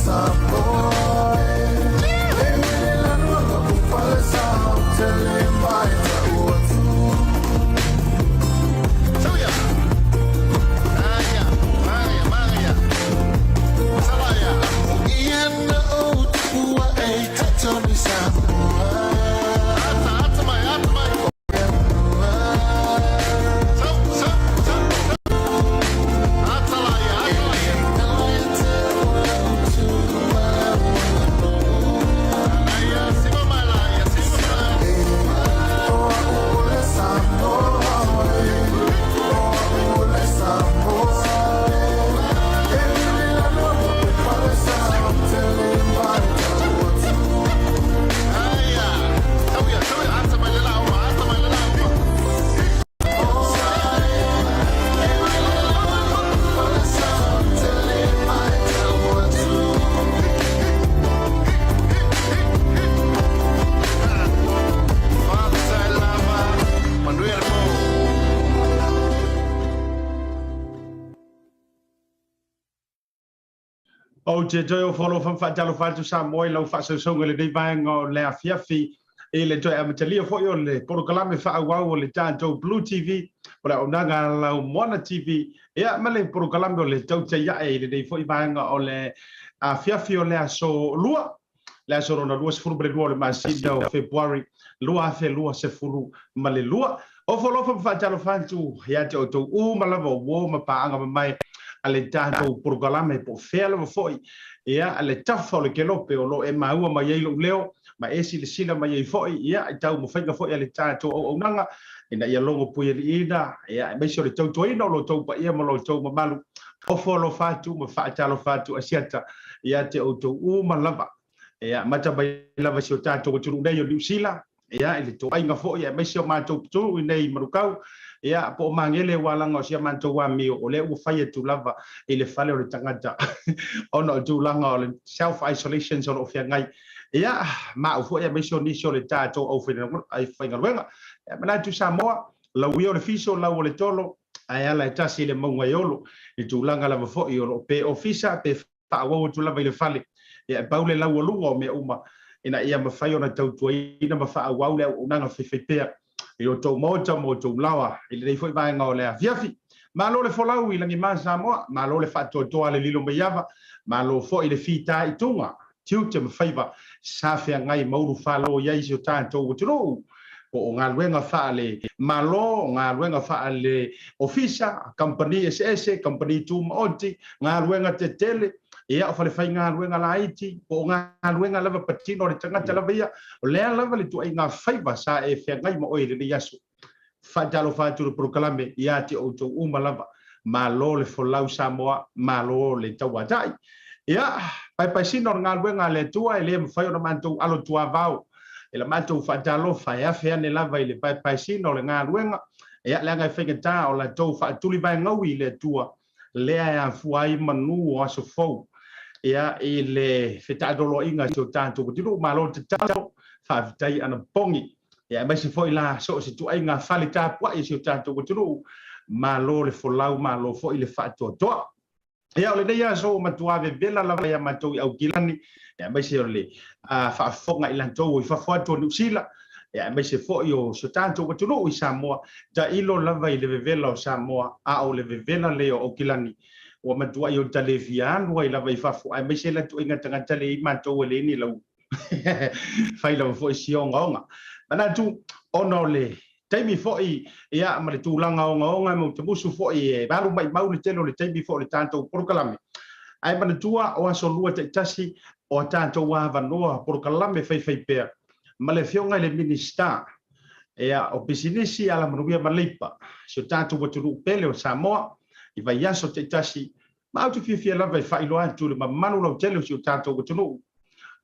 Samoa. Ou te toe ofo alofa ma faatalofa atu Samoa i lau faasausauga i lenei vaega o le afiafi i le toe amatalia foi o le polokalame faaauau o le tatou Blue TV o le auaunaga a lau Moana TV, ia ma le polokalame o le Tautai Ae i lenei foi vaega o le afiafi o le aso lua, le aso lona 22 o le masina o Fepuari 2022. Ofo alofa ma faatalofa atu ia te outou uma lava o uo ma paaga mamae a le tatou polokalame po o fea lava foi ia le tafa o le kelope o lo o e maua mai ai lou leo ma e silasila mai ai foi ia i taumafaiga foi a le tatou auaunaga ina ia logo puialiiina ia aemaise o le tautuaina o lo outou paia ma lo outou mamalu. Ofo alofa atu ma faatalofa atu Asiata ia te outou uma lava. Ia, mata mai lava i si o tatou atunuu nei o Niu Sila, ia, i le toaiga foi aemaise o matou pitonuu i nei i Manukau, ia, po o Magele ua alaga o si a matou amio, o lea ua fai atu lava i le fale o le tagata ona o tulaga o le self isolation o lo o feagai. Ia, ma au foi aemaise o nisi o le tatou aufaigaluega. Ia, manatu Samoa, lau ia o le fiso, lau o le tolo, ae ala e tasi i le mauga e olo, i tulaga lava foi o lo o pe ofisa pe faaauau atu lava i le fale, ia e pau le laualuga o mea uma ina ia mafai ona tautuaina ma faaauau le auaunaga faifaipea i o tou maota ma o tou laoa i lenei foi vaega o le afiafi. Malo le folau i lagima Samoa, malo le faatoatoa le lilo mai ava, malo foi le fitaituga, tiute ma faiva sa feagai ma ulufalo i ai si o tatou atunuu, po o galuega faale Malo, galuega faale Ofisa, kamupani eseese, kamupani tumaoti, galuega tetele, ia o falefaigaluega laiti, po o galuega lava patino a le tagata lava ia, o lea lava le tuaiga faiva sa e feagai ma oe i lenei aso. Faatalofa atu le polokalame ia te outou uma lava. Malo le folau Samoa, malo le tauatai. Ia, paepaesina o le galuega a le Atua e le mafai ona matou alo tuavao i la matou faatalofa e afe ane lava i le paepaesina o le galuega, ia, leaga e faigata o latou faatulivaegaui i le Atua lea e afua ai manu o aso fou, ia, i le fetaatoloaiga a si o tatou atunuu. Malo tatalo, faafetai anapogi, ia, aemaise foi la so o se tuaiga fale tapuai a si o tatou atunuu. Malo le folau, malo foi le faatoatoa. Ia, o lenei aso ua matua vevela lava ia matou i Aukilani, aemaise o le faafofoga i latou i fafo atu o Niu Sila, aemaise foi o si o tatou atunuu i Samoa. Tailo lava i le vevela o Samoa, a o le vevela lea o Aukilani, ua matuai o ta le fia alu ai lava i fafo, aemaise le ituaiga tagata lea i matou e leai ni lau fai lava foi si ogaoga. Manatu, ona o le taimi foi, ia, ma le tulaga ogaoga ma utamusu foi e alu maimau le tele o le taimi foi o le tatou polokalame. Ae manatua o aso lua taitasi o a tatou avanoa polokalame faifaipea ma le Afioga i le Minisita, ia, o Pisinisi, Alamanuia ma Leipa, si o tatou atunuu pele o Samoa, i vaiaso taitasi. Ma ou te fiafia lava e faailoa atu i le mamalu lautele o si o tatou atunuu,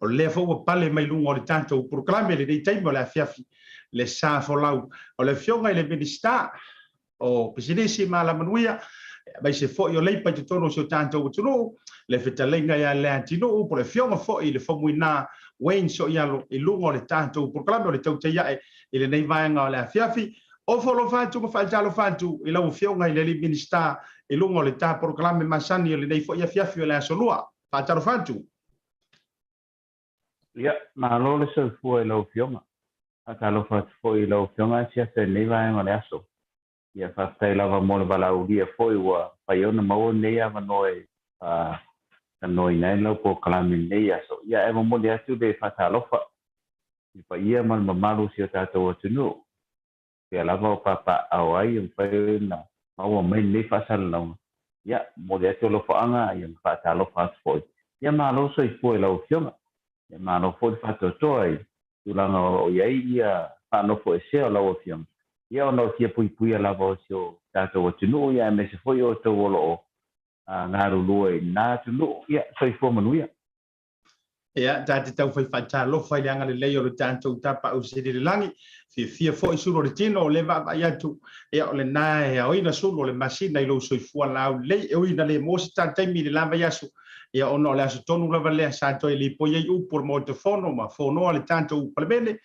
o lea foi ua pale mai luga o le tatou polokalame i lenei taimi o le afiafi le sa folau o le Afioga i le Minisita o Pisinisi ma Alamanuia, aemaise foi o Leipa i totonu o si o tatou atunuu, le fetalaiga ia Leatinuu, po o le Afioga foi i le Faumuina Wayne Soialo i luga o le tatou polokalame o le Tautai Ae i lenei vaega o le afiafi. Ofo alofa atu ma faatalofa atu i lau Afioga i le Alii Minisita i luga o le ta polokalame masani o lenei foi afiafi o le aso lua. Faatalofa atu. Ia, malo le soifua i lau Afioga. Faatalofa atu foi i lau Afioga Asiata i lenei vaega o le aso. Ia, faafetai lava mo le valaaulia foi ua mafai ona maua lenei avanoa e faatalanoaina ai lau polokalame i lenei aso. Ia, ae momoli atu le faatalofa i le paia ma le mamalu o si o tatou atunuu. Pea lava o papaaao ai e mafai ona maua mai lenei faasalalauga. Ia, momoli atu alofaaga ia ma faatalofa atu foi. Ia malo soifua i lau Afioga. Ia malo foi le faatoatoa i tulaga o lo o i ai ia faanofoesea o lau Afioga. Ia ona o fia puipuia lava o si o tatou atunuu ia aemaise foi outou o lo o galulue i lena atunuu. Ia, soifua manuia. Ia, ta te taufai faatalofa i le agalelei o le tatou Tapaau Sili i le lagi. Fiafia foi sulu o le tino o lea vaavaai atu, ia o lena e aoina sulu o le masina i lou soifua laulelei. E ui ina le maua se ta taimi i le la vaiaso, ia ona o le aso tonu lava lea sa toe lipoi ai upu o le Maota Fono ma fonoa le tatou Palemene,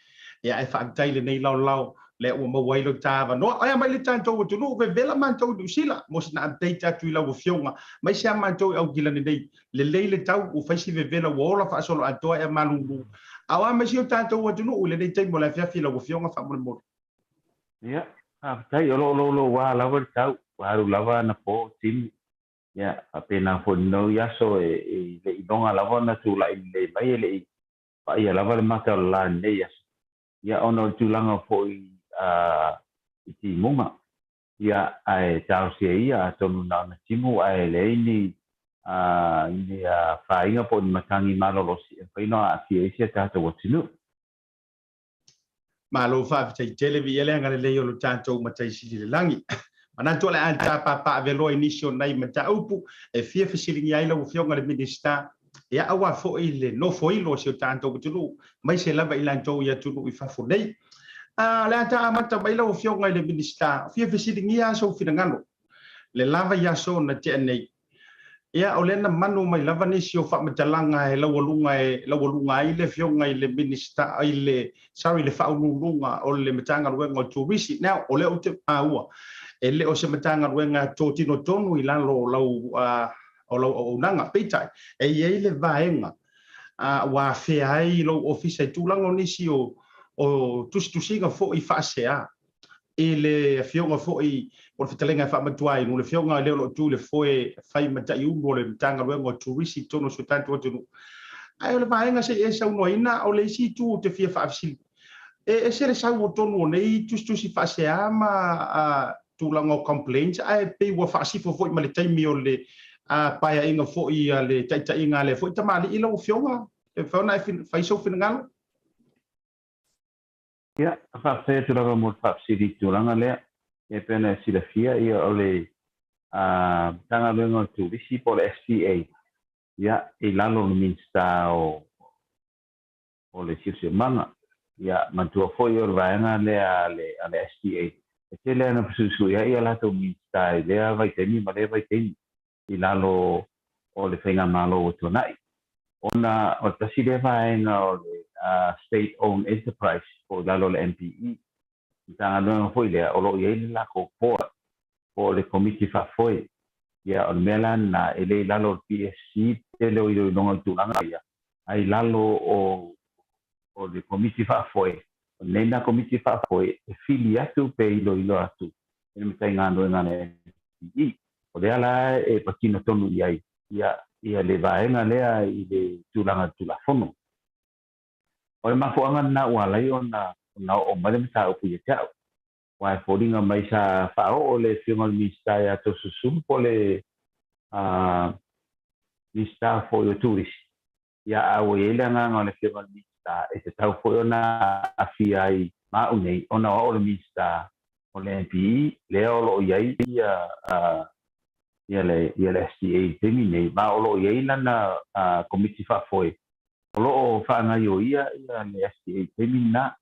ia ae faafetai i lenei laolao. Lea ua maua ai lou ta avanoa. Aia mai le tatou atunuu, vevela matou i Niu Sila mo sina update atu i lau afioga, aemaise lava matou i Aukilani nei. Lelei le tau, ua fai si vevela ua ola faasoloatoa ea malulu. A o a mai si o tatou atunuu i lenei taimi o le afiafi i lau afioga faamolemole? Ia, faafetai, o lo o louloua lava le tau, ua alu lava anapo, timu. Ia, faapena foi i lenei aso e le i iloga lava ona tulai lelei mai, e le i vaaia lava le mata o le la i lenei aso. Ia, ona o le tulaga foi i timuga, ia, ae talosia ia, atonu na ona timu ae leai ni ni afaina po o ni matagi malolosi e mafai ona aafia ai si a tatou atunuu. Malo faafetai tele, viia le agalelei o lo tatou Matai Sili i le lagi. Manatu o le a tapapaaveloa i nisi o nai mataupu e fia fesiligia ai lau Afioga i le Minisita, ia aua foi le nofoilo o si o tatou atunuu, aemaise lava i latou i atunuu i fafo nei. A, o le a ta amata mai lau Afioga i le Minisita, fia fesiligia sou finagalo le lava i aso na tea nei. Ia, o lea na manu mai lava nisi o faamatalaga e laualuga e laualuga ai le Afioga i le Minisita, i le, sorry, le Faauluuluga o le Matagaluega o Turisi. Now, o lea ou te maua, e le o se Matagaluega totino tonu i lalo o lau, o lau auaunaga. Peitai, e i ai le vaega ua afea ai lou ofisa i tulaga o nisi o, o tusitusiga foi faasea i le afioga foi o le fetalaiga e faamatuainu, le afioga lea o lo o tu i le foe e fai ma taiulu o le Matagaluega o Turisi i totonu o si o tatou atunuu. Ae o le vaega se i e saunoaina, o le isi itu ou te fia faafesili, e ese le sau o tonu o nei tusitusi faasea ma tulaga o complaints, ae pei ua faasifo foi ma le taimi o le paeaiga foi a le taitaiga a lea foi tamalii lau afioga, e mafai ona e fai sou finagalo? Ia, faafetai atu lava mo le faafesili i le tulaga lea. E pei ona e silafia, ia, o le Matagaluega o le Turisi po o le STA, ia, i lalo o le Minisita o o le Siosiomaga. Ia, manatua foi o le vaega lea a le a le STA, e tele lava ina fesuisui ai a latou Minisita i lea vaitaimi ma lea vaitaimi i lalo o le faigamalo ua tuanai. Ona o le tasi lea vaega o le State Owned Enterprise po o i lalo o le MPE, Matagaluega foi lea o lo o i ai le latou board po o le komiti faafoe. Ia, o le mea la lena, e le i lalo o le PSC le tele o iloiloga i tulaga ia, a i lalo o o le komiti faafoe. O lenei la komiti faafoe e fili atu pe iloilo atu i le Matagaluega a le MPE. O lea la e patino tonu i ai ia ia le vaega lea i le tulaga o le Tulafono. O le mafuaaga lena ua ala ai ona ona oo mai le mataupu ia te au. Aua e foliga mai sa faaoo le Afioga i le Minisita ia Toeolesulusulu po o le Minisita foi o Turisi, ia a ua i ai le agaga o le Afioga i le Minisita e tatau foi ona aafia ai ma au nei ona o au o le Minisita o le MPE lea o lo o i ai ia ia le ia le STA i le taimi nei ma o lo o i ai lana Komiti Faafoe o lo o faagaioia ia le STA i le taimi lena.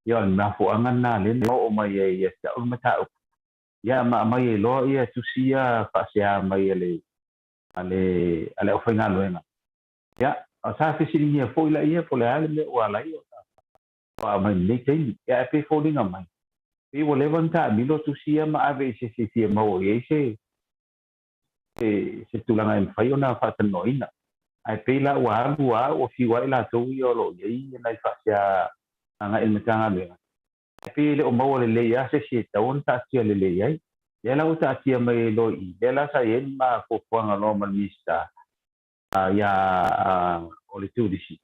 Ia o le mafuaaga lena lea na oo mai ai ia te au le mataupu ia ma aumai ai loa ia tusi ia faasea mai a le a le a le aufaigaluega. Ia, sa fesiligia foi laia po o le a le mea ua ala ai ona aumai i lenei taimi. Ia ae pei e foliga mai, pei ua leva ona taamilo tusi ia ma ave i se isi e fia maua i ai se se tulaga e mafai ona faatalanoaina. Ae pei la ua alu a ua fiu ai latou ia o lo o i ai nai faasea agai i le Matagaluega, ae pei e le o maua lelei lava se isi e tatau ona taatia lelei ai. Lea la ua taatia mai ai loa i i, lea la sa i ai le ma fuafuaga loa ma le Minisita ia o le Turisi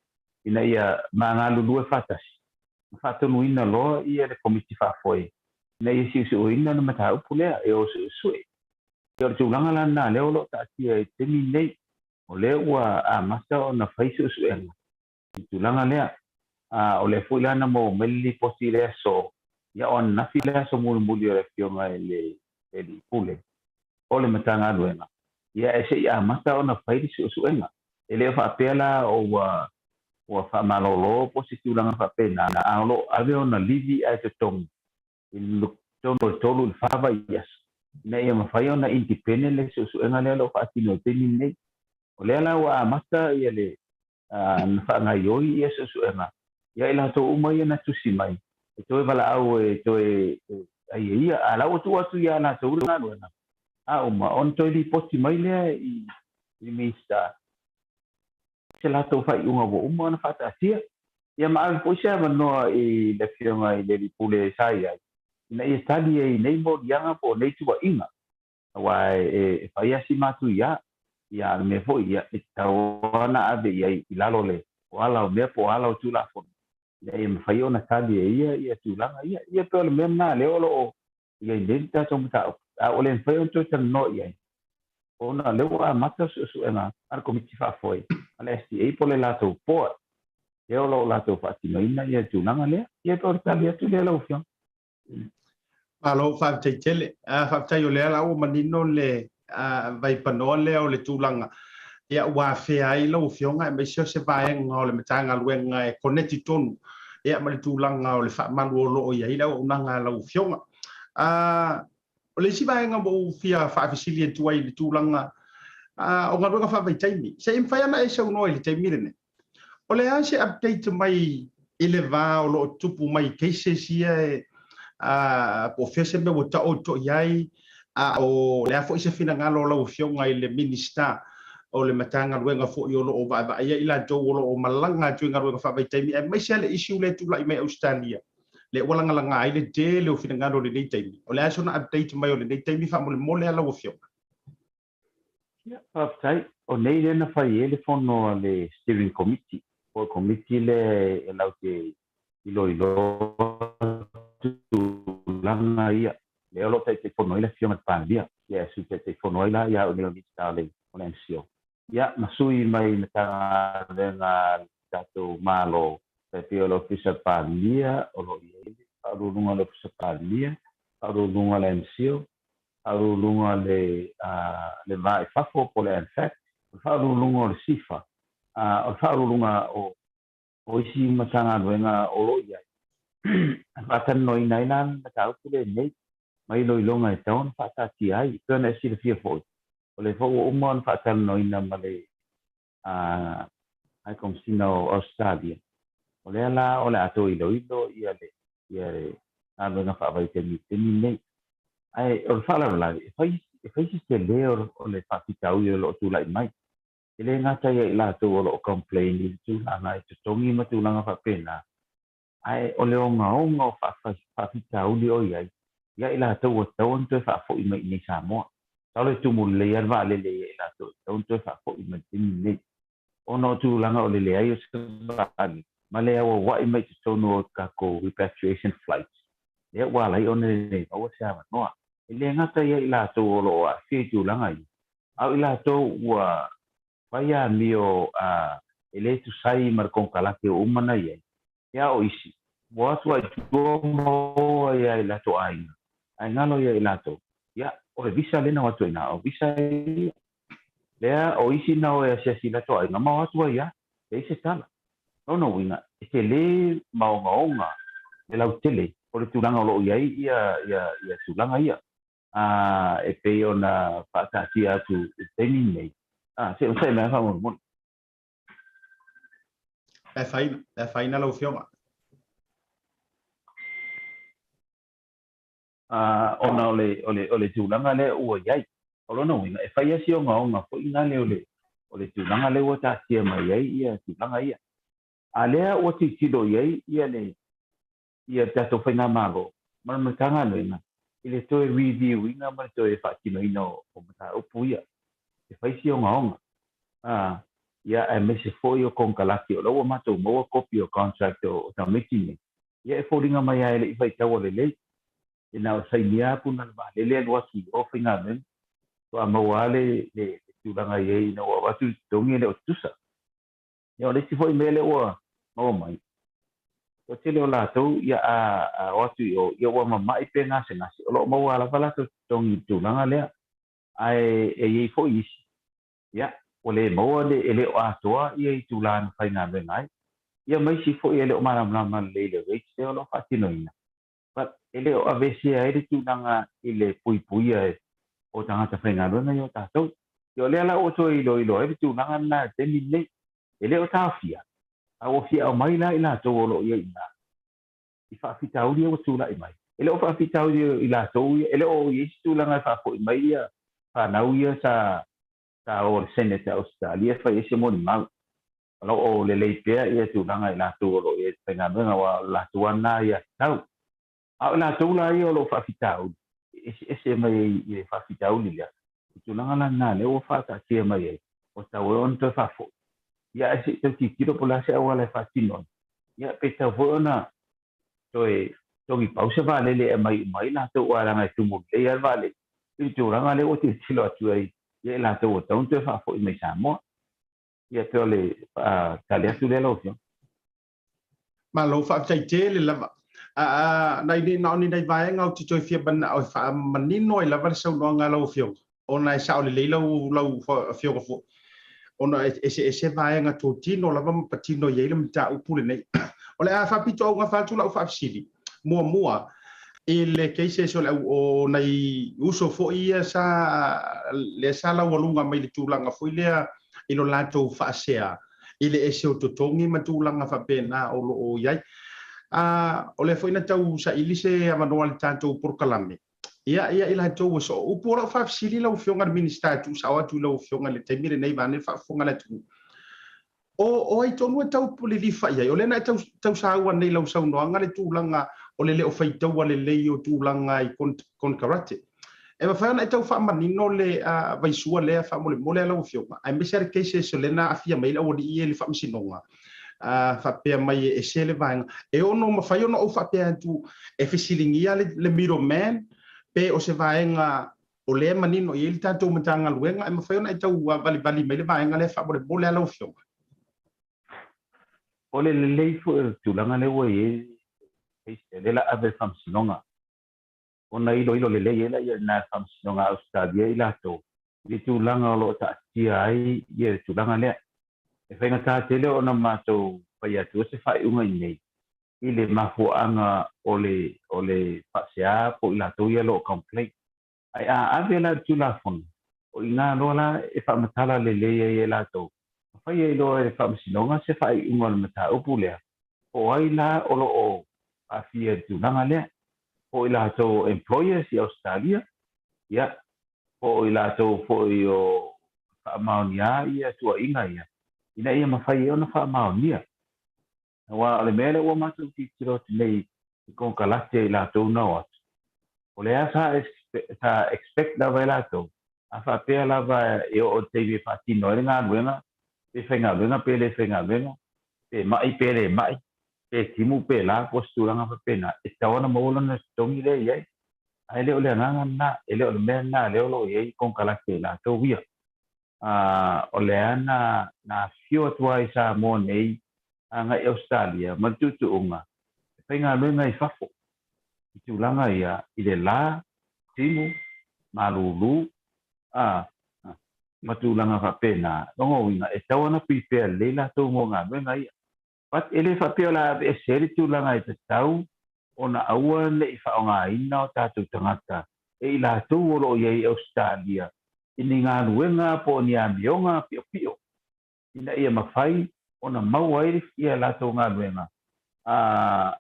ina ia ma galulue faatasi ma faatonuina loa ia le Komiti Faafoe ina ia siusiuina le mataupu lea e o suesue. Ia o le tulaga la lena lea o lo o taatia i le taimi lenei, o lea ua amata ona fai suesuega i le tulaga lea. A o lea foi la na maua mai le lipoti i le aso, ia o ananafi le aso mulimuli o le Afioga i le Alii Pule o le Matagaluega, ia e se i amata ona fai le suesuega. E le o faapea la o ua ua faamalolo po o se tulaga faapena, a o lo o ave ona livi ae totogi i totonu o le 3 i le 4 vaiaso ina ia mafai ona independent le suesuega lea o lo o faatino i le taimi lenei. O lea la ua amata ia le na faagaoioi ia suesuega ia i latou uma ia na tusi mai. E toe valaau e toe ai e ia, a o la ua tuu atu ia latou le galuega, a uma ona toe lipoti mai lea i le Minisita se latou faaiuga ua uma ona faataatia. Ia ma ave foi se avanoa i le Afioga i le Alii Pule sa i ai, ina ia tali ai i nei moliaga po o nei tuuaiga, aua e fai lava si matuia. Ia, a o le mea foi, ia, e tatau lava ona ave i ai i lalo o ala o mea po o ala o Tulafono, ina ia mafai ona tali e ia ia tulaga ia. Ia pei o le mea lena lea o lo o i ai nei le tatou mataupu, a ua le mafai ona toe talanoa i ai, ona o lea ua amata suesuega a le Komiti Faafoe a le STA po o le latou board, lea o lo o latou faatinoina ia tulaga lea. Ia pei o le tali atu lea lau Afioga. Malo, faafetai tele. Faafetai o lea la ua manino le vaipanoa lea o le tulaga ia ua afea ai lau Afioga aemaise o se vaega o le Matagaluega e koneti tonu ia ma le tulaga o le faamalu o lo o i ai le auaunaga a lau Afioga. O le isi vaega ua ou fia faafesili atu ai i le tulaga o galuega faavaitaimi, se i mafai ona e saunoa i le taimi lenei, o le a se update mai i le va o lo o tupu mai cases ia e po o fea se mea ua taoto i ai, a o le a foi se finagalo o lau Afioga i le Minisita o le Matagaluega foi o lo o vaavaaia i latou o lo o malaga atu i galuega faavaitaimi, aemaise le issue lea e tulai mai Ausetalia, lea ua lagalaga ai le tele o finagalo o lenei taimi. O le a sona update mai o lenei taimi faamolemole a lau Afioga? Ia, faafetai. O nei lea na fai ai le fono a le Steering Committee, po o le Komiti lea e latou te iloiloa tulaga ia, lea o lo o Taitaifono ai le Afioga i le Palemia, ia e Sui Taitaifono ai la ia au nei o le Minisita o le MCIL. Ia, ma sui mai Matagaluega a le tatou Malo, tai pei o le Ofisa o le Palemia, o lo o i ai le Faauluuluga o le Ofisa o le Palemia, Faauluuluga o le MCIL, Faauluuluga o le Va i Fafo po o le MFAT, o le Faauluuluga o le SIFA, o le Faauluuluga o isi Matagaluega o lo o i ai. E faatalanoaina ai la le mataupu lenei ma iloiloga e tatau ona faataatia ai. E pei ona e silafia foi, o lea foi ua uma ona faatalanoaina ma le High Commissioner o Australia, o lea la o le a toe iloilo ia le galuega faavaitaimi i le taimi lenei. Ae o le faalavelave, e fai se tele o le faafitauli o lo o tulai mai. E le gata ia i latou o lo o complain i le tulaga i totogi ma tulaga faapena, ae o le ogaoga o faafitauli o i ai ia i latou ua tatau ona toe faafoi mai i inei Samoa. Masalo e tumu lelei lava le vaalele ia i latou e tatau ona toe faafoi mai i le taimi lenei, ona o tulaga o le leai o se vaalele ma le auauai mai i totonu o tatou repatriation flights, lea ua ala ai ona le maua se avanoa. E le gata ia i latou o lo o aafia i tulaga ia, a o i latou ua fai amio e le tusai ma le konekarate ua uma ona i ai, ia o isi, ua o atu lava i tua ma o ai lava i latou aiga, ae galo ia i latou, ia, o le visa lea na o atu ai i ina, o visa ia. Lea o isi na o e asiasi i latou aiga ma o atu ai lava, leai se tala. O lona uiga, e tele ma ogaoga le lautele o le tulaga o lo o i ai ia tulaga ia. E pei ona faataatia atu i le taimi lenei. Se i onosai mai faamolemole. E afaina lau Afioga. Ona o le tulaga lea ua i ai. O lona uiga, e fai lava si ogaoga foi lale o le tulaga lea ua taatia mai ai ia tulaga ia. A lea ua tilotilo i ai ia le tatou faigamalo ma le Matagaluega i le toe review ina ma le toe faatinoina o mataupu ia. E fai si ogaoga. Ia, aemaise foi o konekarate o la ua matou maua kopi o contract o tamaiti nei. Ia e foliga mai lava e le i faitaua lelei. E na o sainia atu na le vaalele alu atu i o faigaluega. Faatoa maua lava le tulaga i ai ina ua avatu le totogi e le o tutusa. Ia o le isi foi mea lea ua maua mai, o le tele o latou ia a o atu i o, ia ua mama'i pe gasegase, o lo o maua lava latou totogi i le tulaga lea. Ae e i ai foi isi, ia, ua le maua le, e le o atoa ia itula na faigaluega ai. Ia ma isi foi e le o malamalama lelei i le rates lea o lo o faatinoina. But e le o aveesea ai le tulaga i le puipuia o tagata faigaluega ia o tatou. Ia o lea la ua toe iloilo ai le tulaga lena i le taimi lenei. E le o taofia, a ua fia aumai la i latou o lo o i ai i ina. I faafitauli ia ua tulai mai, e le o faafitauli i latou ia, e le o i ai se tulaga e faafoi mai ia fanau ia sa sa o le Senate a Ausetalia e fai ai se molimau. O lo o lelei pea ia tulaga i latou o lo o i ai i le faigaluega, aua o le latou lava lena aiatatau. A o i latou la ia o lo o faafitauli, e eseese mai ai i le faafitauli lea, o le tulaga la lena lea ua faataatia mai ai, ua tatau ai ona toe faafoi. Ia ae se i tau tilotilo po o le a se auala e faatino ai, ia pe tatau foi ona toe togi pau se vaalele e aumai uma ai latou aua leaga e tumu lelei lava le vaalele i le tulaga lea ua tilotilo atu ai ia i latou ua tatau ona toe faafoi mai i Samoa. Ia pei o le tali atu lea lau Afioga. Malo, faafetai tele lava. Nai nei na o ni nai vaega ou te toe fia manao e faamanino ai lava le saunoaga a lau Afioga, ona e sao lelei lau lau Afioga foi, ona e eseese vaega totino lava ma patino i ai le mataupu lenei. O le a faapitoaugafa atu lau faafesili muamua i le cases o le au o nai uso foi ia sa lea sa laualuga mai le tulaga foi lea i lo latou faasea i le ese o totogi ma tulaga faapena o lo o i ai. A, o lea foi na tau saili se avanoa i le tatou polokalame, ia, ia i latou ua soo upu. O lau faafesili lau Afioga i le Minisita e tuusao atu i lau Afioga i le taimi lenei vaeane le faafofoga a le atunuu, o, o ai tonu e tau lilifa i ai? O lea na e tau, tau saua nei i lau saunoaga le tulaga o le le o faitaua lelei o tulaga i konekarate. E mafai ona e tau faamanino le vaisua lea faamolemole a lau Afioga, aemaise lava le cases o lea na aafia mai ai le aualii ia i le faamasinoga, faapea mai e ese le vaega. E ono mafai ona ou faapea atu e fesiligia le middleman pe o se vaega o lea e manino i ai le tatou Matagaluega. E mafai ona e tau valivali mai le vaega lea faamolemole a lau Afioga. O le lelei foi o le tulaga lea ua i ai le case lea, lea o le a ave i le faamasinoga. Ona iloilo lelei ai lea i ina e le Faamasinoga a Ausetalia i latou i le tulaga o lo o taatia ai le tulaga lea. E faigata tele ona matou fai atua se faaiuga i inei i le mafuaaga o le o le faasea po o i latou ia o lo o complain. Ae a ave la i le Tulafono, o i ina loa la e faamatala lelei ai e latou, ma fai ai loa e le Faamasinoga se faaiuga o le mataupu lea, po o ai la o lo o aafia i le tulaga lea, po o i latou o employers i Ausetalia, ia, po o i latou foi o faamaonia ia tuuaiga ia, ina ia mafai ai ona faamaonia. Aua o le mea lea ua matou tilotilo atu nei i konekarate a i latou na o atu, o lea sa sa expect lava e latou, a faapea lava e oo i le taimi e faatino ai le galuega, pe faigaluega pe le faigaluega, pe mai pe le mai, pe timu pe la, po o se tulaga faapena, e tatau ona maua lona totogi lea e i ai. Ae le o le agaga lena, e le o le mea lena lea o lo o i ai konekarate a i latou ia. O lea na afifio atu ai i Samoa nei agai i Ausetalia ma le tuutuuga e faigaluega i fafo i tulaga ia i le la, timu, malulu, a, ma tulaga faapena. Lona uiga, e tatau ona prepare lelei latou mo galuega ia. But e le faapea o le a aveese ai le tulaga e tatau ona aua ne i faaaogaina o tatou tagata e i latou o lo o i ai i Ausetalia i ni galuega po o ni amioga piopio ina ia mafai ona maua ai ia latou galuega a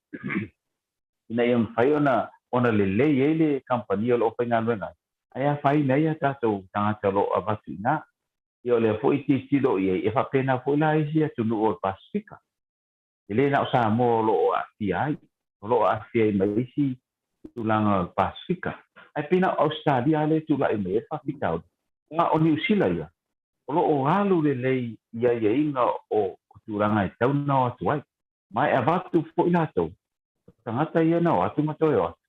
ina ia mafai ona ona lelei ai le kamupani o lo o faigaluega ai, ae afaina ai a tatou tagata o lo o avatu i ina. Ia o lea foi e tilotilo i ai, e faapena foi la isi atunuu o le Pasefika. E le na o Samoa o lo o aafia ai, o lo o aafia ai ma isi tulaga o le Pasefika. Ae pei na o Ausetalia lava lea e tulai mai ai le faafitauli, a o Niu Sila ia, o lo o alu lelei i aiaiga o tulaga e tatau ona o atu ai. Ma e avatu foi latou, o tagata ia na o atu ma toe o atu.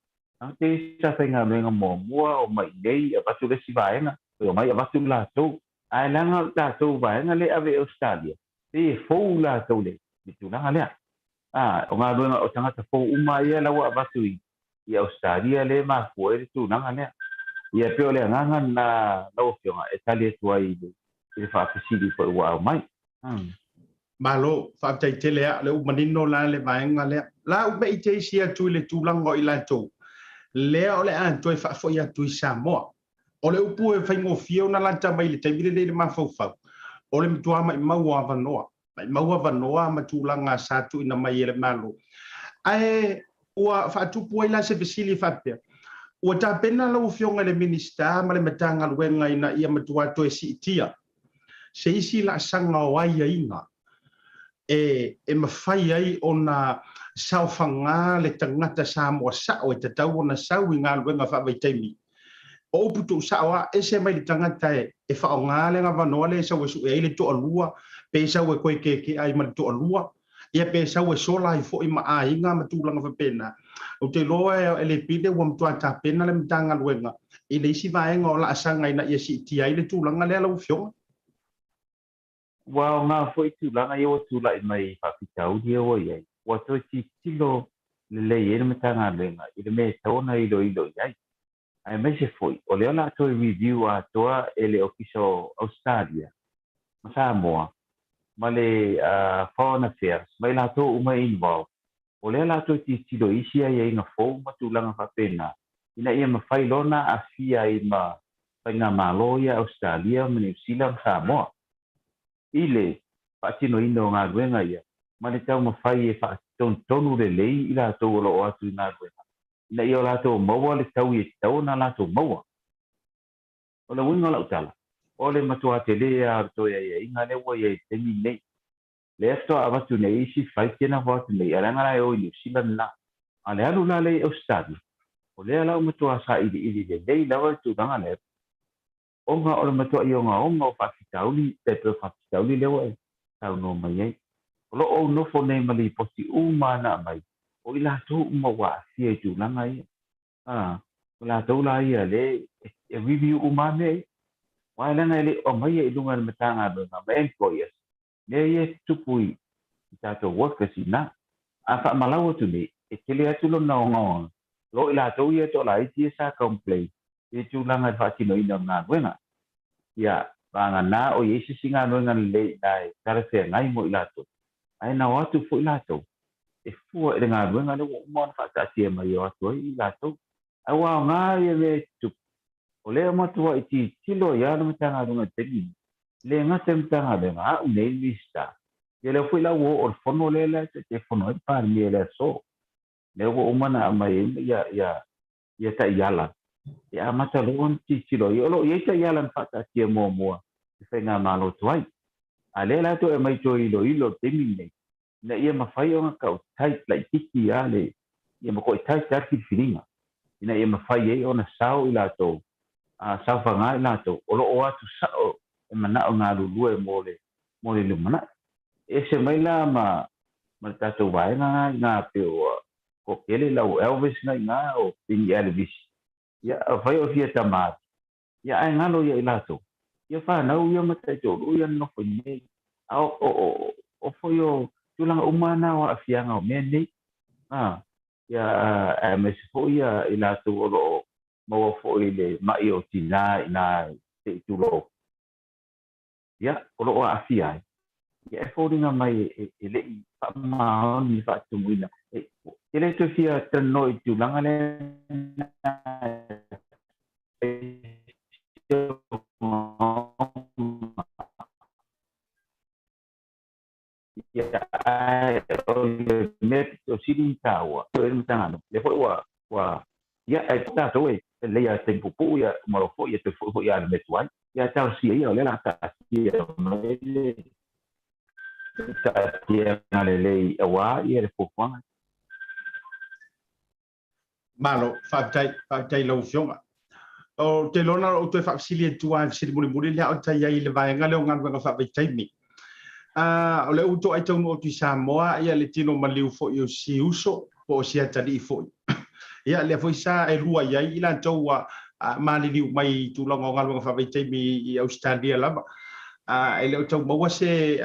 Tagata ia sa faigaluega muamua, omai i inei, avatu le isi vaega, toe omai avatu latou. Ae leaga o le tatou vaega lea e ave i Ausetalia, pei e fou latou i le tulaga lea. A, o galuega o tagata fou uma ia la ua avatu i i Ausetalia lea e mafua ai le tulaga lea. Ia pei o le agaga lena lau Afioga e tali atu ai i le faafesili foi ua aumai. Malo, faafetai tele a, lea ua manino la le vaega lea. La u mei te isi atu i le tulaga o i latou, lea o le a toe faafoi atu i Samoa. O le upu e faigofie ona lata mai i le taimi lenei i le mafaufau, o le matua maimau o avanoa, maimau avanoa ma tulaga sa tuuina mai e le Malo. Ae Ua faatupu ai la se fesili faapea, Ua tapena lau Afioga i le Minisita ma le Matagaluega ina ia matua toe siitia se isi laasaga o aiaiga e mafai ai ona saofaga le tagata Samoa sao e tatau ona sau i galuega faavaitaimi? O upu tuusao lava, ese mai le tagata e faaaoga le avanoa lea e sau e sue ai le toalua, pe sau e toe kekea ai ma le toalua, ia pe sau e sola ai foi ma aiga ma tulaga faapena. Ou te iloa e le pile ua matua tapena le Matagaluega i le isi vaega o laasaga ina ia siitia ai le tulaga lea lau Afioga. Ua aoga foi tulaga ia ua tulai mai i faafitauli ia ua i ai, ua toe tilotilo lelei ai le Matagaluega i le mea e tatau ona iloilo i ai. Aemaise foi o lea o le a toe review atoa e le Ofisa o Ausetalia ma Samoa ma le Foreign Affairs ma i latou uma e involved, o lea o le a toe tilotilo i isi aiaiga fou ma tulaga faapena ina ia mafai loa ona aafia ai ma faigamalo ia Ausetalia ma Niu Sila ma Samoa i le faatinoina o galuega ia ma le taumafai e faatonutonu lelei i latou o lo o atu i galuega ina ia o latou maua le taui e tatau ona latou maua. O le uiga o lau tala, o le matua tele lava o le toe aiaiga lea ua i ai i le taimi lenei. Lea faatoa avatu nei isi flight ia na vao atu nei, ae leaga la e o i Niu Sila lena. A o le alu la lea i Ausetalia, o lea la ua matua sailiili lelei lava le tulaga lea, ona o le matuai ogaoga o faafitauli, tai pei o faafitauli lea ua e saunoa mai ai. O lo o ou nofo nei ma lipoti uma na aumai, o i latou uma ua aafia i tulaga ia. A, o latou la ia lea e review uma lava mea ia. Aua leaga e le o aumaia i luga e le Matagaluega ma employers mea ia e tutupu i tatou workers i ina. A faamalau atu nei, e tele atu lona ogaoga, o i latou ia toalaiti ia sa complain i le tulaga i le faatinoina o le galuega. Ia, vagana o i ai se isi galuega lelei i ina e talafeagai mo i latou, ae na o atu foi latou e fua i le galuega lea ua uma ona faataatia mai e o atu ai i latou. Ae ua aoga ia mea e tutupu, o lea e matuai tilotilo ai lava le Matagaluega i le taimi lenei, e le gata i le Matagaluega, a au nei le Minisita, ia lea foi la ua oo i le fono lea la e Taitaifono ai le Palemia i le aso, lea ua uma ona aumai ai ia, ia, ia taiala e amata loa ona tilotilo ai. O lo o i ai taiala na faataatia muamua i faigamalo tuai, a lea la toe aumai toe iloilo i le taimi lenei, ina ia mafai ona tau tight laitiiti lava le, ia matuai tight lava le filifiliga, ina ia mafai ai ona sao i latou, a saofaga i latou o lo o atu sao e manao galulue mo le, mo le lumanai. E ese mai la ma, ma le tatou vaega na i ina pei ua toatele lau Elvis na i ina o Peni Elvis, ia afai o fia tama atu, Ia ae galo ia i latou, ia fanau ia ma taitoalua ia nonofo i nei. A o, o, o, o foi o tulaga uma na o aafiaga o mea nei. A, ia aemaise foi ia i latou o lo o maua foi i le ma'i o tinā inā se i tulou. Ia, o lo o aafia ai. Ia e foliga mai e le i faamaoni le faatumuina. E te le toe fia talanoa i le tulaga lea Ia, ae o le mea pito sili ona taua, o le Matagaluega, lea foi ua, ua, ia, ae tatou e lelei lava i taimi puupuu ia uma loa foi, ia toe foi foi lava i le mea tuai. Ia talosia ia, o lea o le a taatia mai le taatiaga lelei aua ia le fuafuaga. Malo, faafetai, faafetai i lau Afioga. Ou te iloa na ou toe faafesili atu lava i le fesili mulimuli lea o ta i ai i le vaega lea o galuega faavaitaimi. O lea ua toai taunuu atu i Samoa ia le tino maliu foi o si uso po o si atalii foi. Ia lea foi sa e lua i ai i latou ua maliliu mai i tulaga o galuega faavaitaimi i Ausetalia lava. E le o tau maua se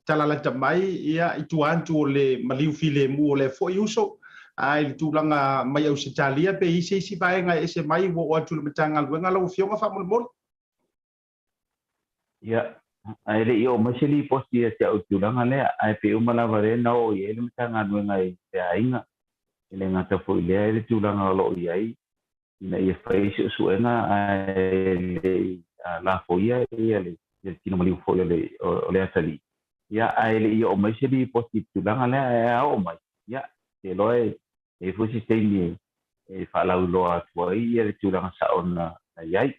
tala lata mai, ia, i tua atu o le maliu filemu o lea foi uso, a i le tulaga mai Ausetalia pe i se isi vaega e ese mai ua oo atu i le Matagaluega lau Afioga faamolemole. Ia, ae le i oo mai se lipoti ia te au i le tulaga lea, ae pei uma lava lea na oo i ai le Matagaluega i le aiga, e le gata foi i lea i le tulaga o lo o i ai ina ia fai suesuega ae le i lafoia ia le tino maliu foi o le atalii. Ia, ae le i oo mai se lipoti i le tulaga lea, ae a oo mai, ia, ou te iloa e E i ai foi se taimi e faalauiloa atu ai le tulaga sao na i ai,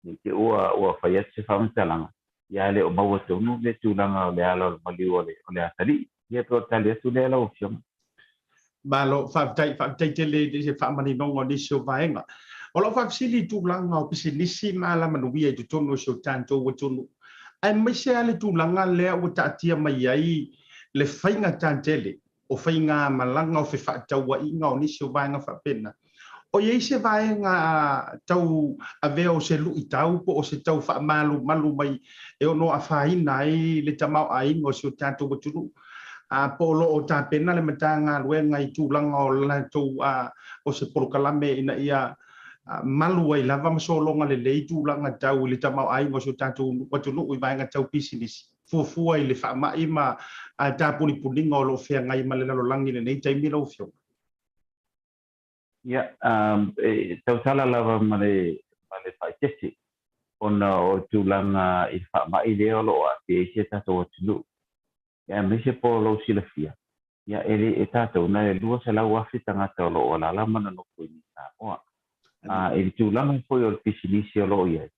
ne i te i ua fai atu se faamatalaga, ia ae le o maua tonu le tulaga o le ala o le maliu o le atalii. Ia pei o le tali atu lea lau Afioga. Malo, faafetai, faafetai tele i le faamaninoga o nisi o vaega. O lau faafesili i tulaga o pisinisi ma alamanuia i totonu o si o tatou atunuu, aemaise lava le tulaga lea ua taatia mai ai le faigata tele o faigamalaga o fefaatauaiga o nisi o vaega faapena. O i ai se vaega tau avea o se luitau po o se tau faamalumalu mai e ono afaina ai le tamaoaiga o si o tatou atunuu, a po o lo o tapena le Matagaluega i tulaga o latou o se polokalame ina ia malu ai lava ma sologa lelei tulaga tau i le tamaoaiga o si o tatou atunuu i vaega tau pisinisi, fuafua i le faamai ma tapunipuniga o lo o feagai ma le lalolagi i lenei taimi lau Afioga? Ia, e tautala lava ma le faaeteete ona o le tulaga i le faamai lea o lo o aafia ai si a tatou atunuu. Ia, aemaise po o lou silafia, ia, e le e tatou, na le 200,000 tagata o lo o alaala ma nonofo i Samoa. A i le tulaga foi o le pisinisi o lo o i ai,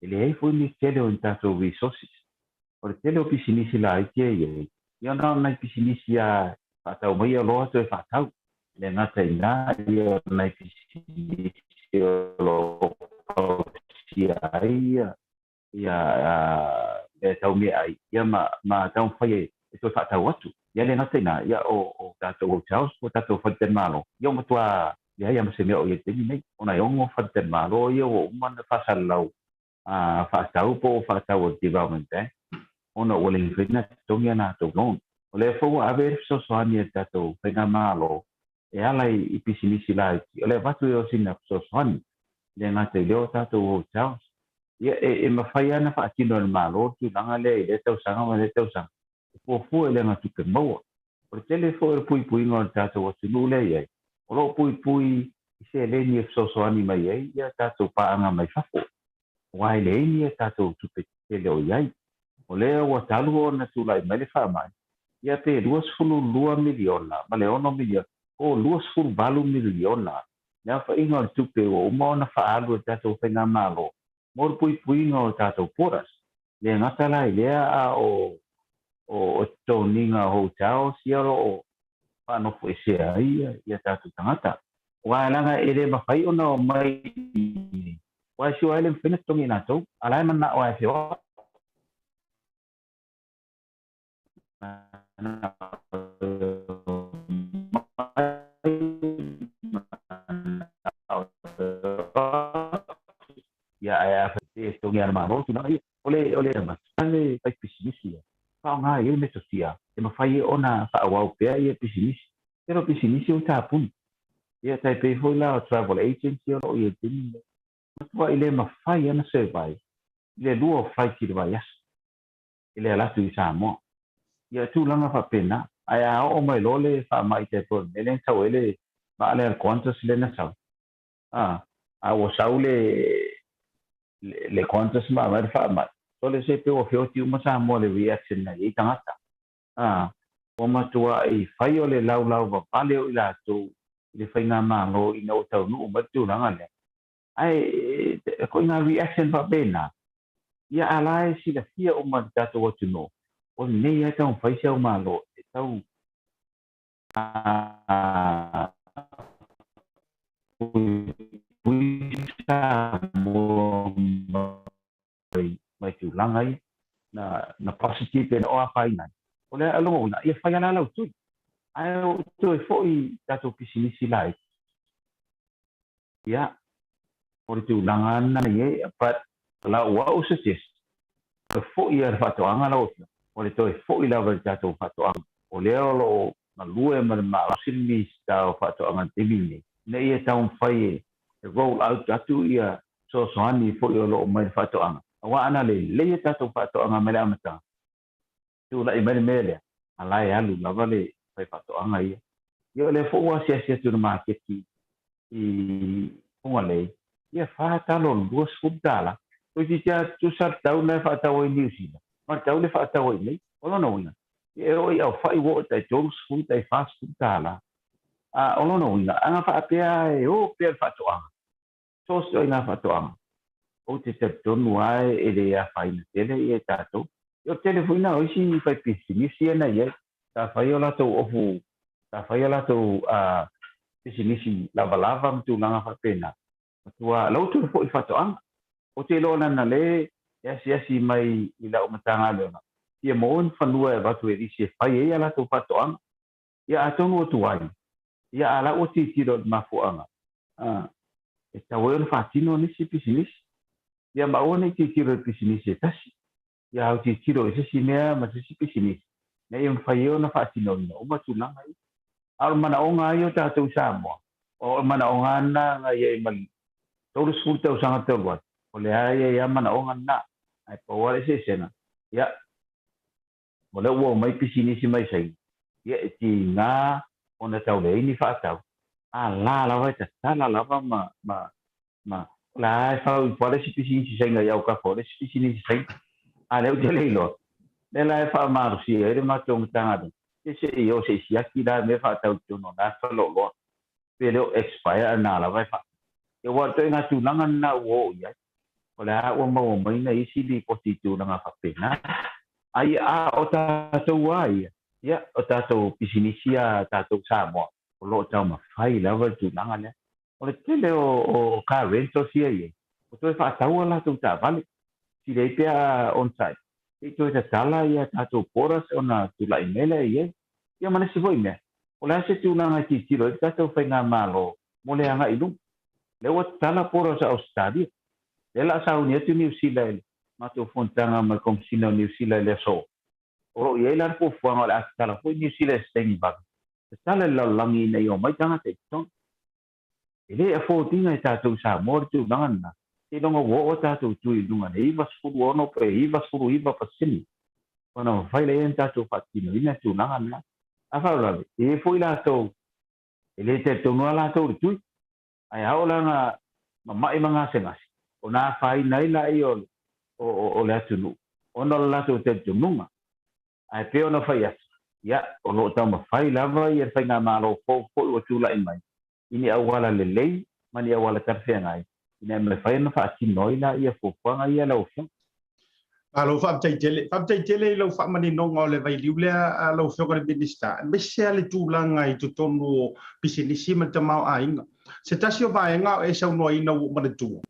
e leai foi ni tele o ni tatou resources. O le tele o pisinisi laiti e i ai, ia na o nai pisinisi lava e faatau mai oloa toe faatau. E le gata i ina, ia o nai pisinisi o lo o fausia ai ia mea tau meaai, ia ma taumafai e toe faatau atu. Ia le gata i ina, ia o tatou hotels po o tatou faletalimalo, ia ua matua leai lava ma se mea o i ai i le taimi nei, ona e 6 faletalimalo ia ua uma ona faasalalau faatau po o faatau a le Development Bank ona ua le mafai ona totogi a latou loan. O lea foi ua ave le fesoasoani a le tatou faigamalo e ala i pisinisi laiti, o le avatu ia o sina fesoasoani, e le gata i lea o tatou hotels. Ia, e mafai lava ona faatino e le Malo le tulaga lea i lea tausaga ma lea tausaga, e fuafua i le agatupe maua. O le tele foi o le puipuiga o le tatou atunuu lea e i ai, o lo o puipui i seleni e fesoasoani mai ai ia tatou paaga mai fafo, aua e leai ni a tatou tupe tele o i ai. O lea ua talu ona tulai mai le faamai, ia pe $22 miliona ma le $6 miliona, po o $28 miliona le aofaiga o le tupe ua uma ona faaalu e le tatou faigamalo mo le puipuiga o tatou borders. Le gata la i lea a o totogiga o hotels ia o lo o faanofoesea ai ia tatou tagata. Aua leaga e le mafai ona omai i inei, aua e sure lava e le mafai ona totogi e latou, a o la e mananao lava e feoai. Ia, ae a fai e totogi e le Malo tulaga ia, o le o le le fai pisinisi ia, faaaoga ai le metotia e mafai ai ona faaauau pea ia pisinisi. Tele o pisinisi ua tapuni. Ia tai pei foi la o travel agency o lo o i ai i le taimi lenei. Matuai le mafai ona survive i le lua o flights i le vaiaso i le ala atu i Samoa. Ia tulaga faapena, ae a oo mai loa le faamai tai pei o le mea lea na sau ai le vaa lea a le Qantas lea na sau, a, a ua sau le le Qantas ma aumai le faamai, sole se pei ua feoti uma Samoa i le reaction na i ai tagata. A, ua matuai fai o le laulau vavale o i latou i le faigamalo ina ua taunuu mai le tulaga lea. Ae ko ina reaction faapena, ia a la e silafia uma e le tatou atunuu, o lenei lava e taumafai si au Malo e tau puipui Samoa mai tulaga ia na positive pe na o afaina ai. O le lona uiga, ia fai lava la lau tui, ae o toe foi i tatou pisinisi laiti. Ia, o le tulaga lena e i ai, but o lau au suggest, toe foi lava i le faatoaga lau Afioga, o le toe foi lava i le tatou faatoaga, o lea o lo o galue ma le malosi le Minisita o Faatoaga i le taimi lenei, ina ia taumafai e roll out atu ia fesoasoani foi o lo o mai le faatoaga, aua ana lelei a tatou faatoaga mai le amataga, tulai mai le mea lea, a la e alu lava le faifaatoaga ia. Ia o lea foi ua asiasi atu i le maketi i Fugalei, ia $4 i le $20. Toeitiiti lava tutusa le tau lena e faatau ai i Niu Sila ma le tau lea e faatau ai i inei. O lona uiga, ia e oo i Aufai ua oo i tai $30 tai $40. A o lona uiga, ana faapea e o pea le faatoaga, so o se ituaiga faatoaga, ou te talitonu lava e le afaina tele ia tatou. Ia o le tele foi lena o isi faipisinisi ia na i ai, sa fai o latou ofu, sa fai o latou pisinisi lavalava ma tulaga faapena. Matua lau toe foi faatoaga. Ou te iloa leaga lea e asiasi mai i lau Matagaluega, fia maua ni fanua e avatu e lisi e fai ai a latou faatoaga. Ia atonu ua tuai, ia a la ua tilotilo i le mafuaaga, e tatau ai ona faatino nisi pisinisi. Ia ma aua ne i tilotilo i le pisinisi e tasi, ia au tilotilo i se isi mea ma se isi pisinisi, ina ia mafai ai ona faatinoina uma tulaga ia. A o le manaoga lava ia o tatou i Samoa, o le manaoga lava lena na i ai ma le 30 tausaga talu ai, o lea e i ai lava manaoga lena, ae pau lava le eseesega, ia, o lea ua omai pisinisi mai Saina, ia e tiga ona tau leai ni faatau, a la lava e tatala lava ma, ma, ma, o la e fau ifo lava le isi pisinisi Saina i autafa o le isi pisinisi Saina. A lea ou te le iloa, lea la e faamalosia ai le matou Matagaluega, ia se i o se i siaki la mea faatau i totonu o na faleoloa, pe le o expire a na lava e faatau. Ia aua o le ituaiga tulaga lena ua oo i ai. O le a ua maua mai nai isi lipoti i tulaga faapena. Ai a o tatou a ia, ia o tatou pisinisi a tatou Samoa, o lo o taumafai lava le tulaga lea. O le tele o car rentals ia i ai, ua toe faatau a latou taavale. Sili ai pea on site, se i toe tatala ia tatou borders ona tulai mai lea i ai. Ia ma le isi foi mea, o le a se tulaga e tilotilo ai le tatou faigamalo mo le agai i luma? Lea ua tatala borders a Ausetalia. Lea la a sauni atu Niu Sila i le matou fonotaga ma le Komisina o Niu Sila i le aso. O lo o i ai la le fuafuaga o le a tatala foi Niu Sila i se taimi vave. Tatala i le lalolagi ina ia omai tagata i totonu. E le afford ina e tatou i Samoa le tulaga lena, seiloga ua oo tatou tui i luga i le 96 pe 99 pasene ona mafai lea ona tatou faatinoina le tulaga lena. A faalavelave, e i ai foi latou e le talitonu lava latou i le tui, ae a oo la ina mama'i ma gasegase, ona afaina ai laia o le atunuu ona o le latou talitonuga. Ae pei ona fai atu, ia, o lo o taumafai lava le faigamalo fou foi ua tulai mai i ni auala lelei ma ni auala talafeagai ina ia mafai ona faatino ai la fuafuaga ia lau Afioga. Malo faafetai tele. Faafetai tele i lau faamaninoga o le vailiu lea lau Afioga i le Minisita, aemaise lava le tulaga i totonu o pisinisi ma le tamaoaiga. Se tasi o vaega o e saunoaina ua ou manatua,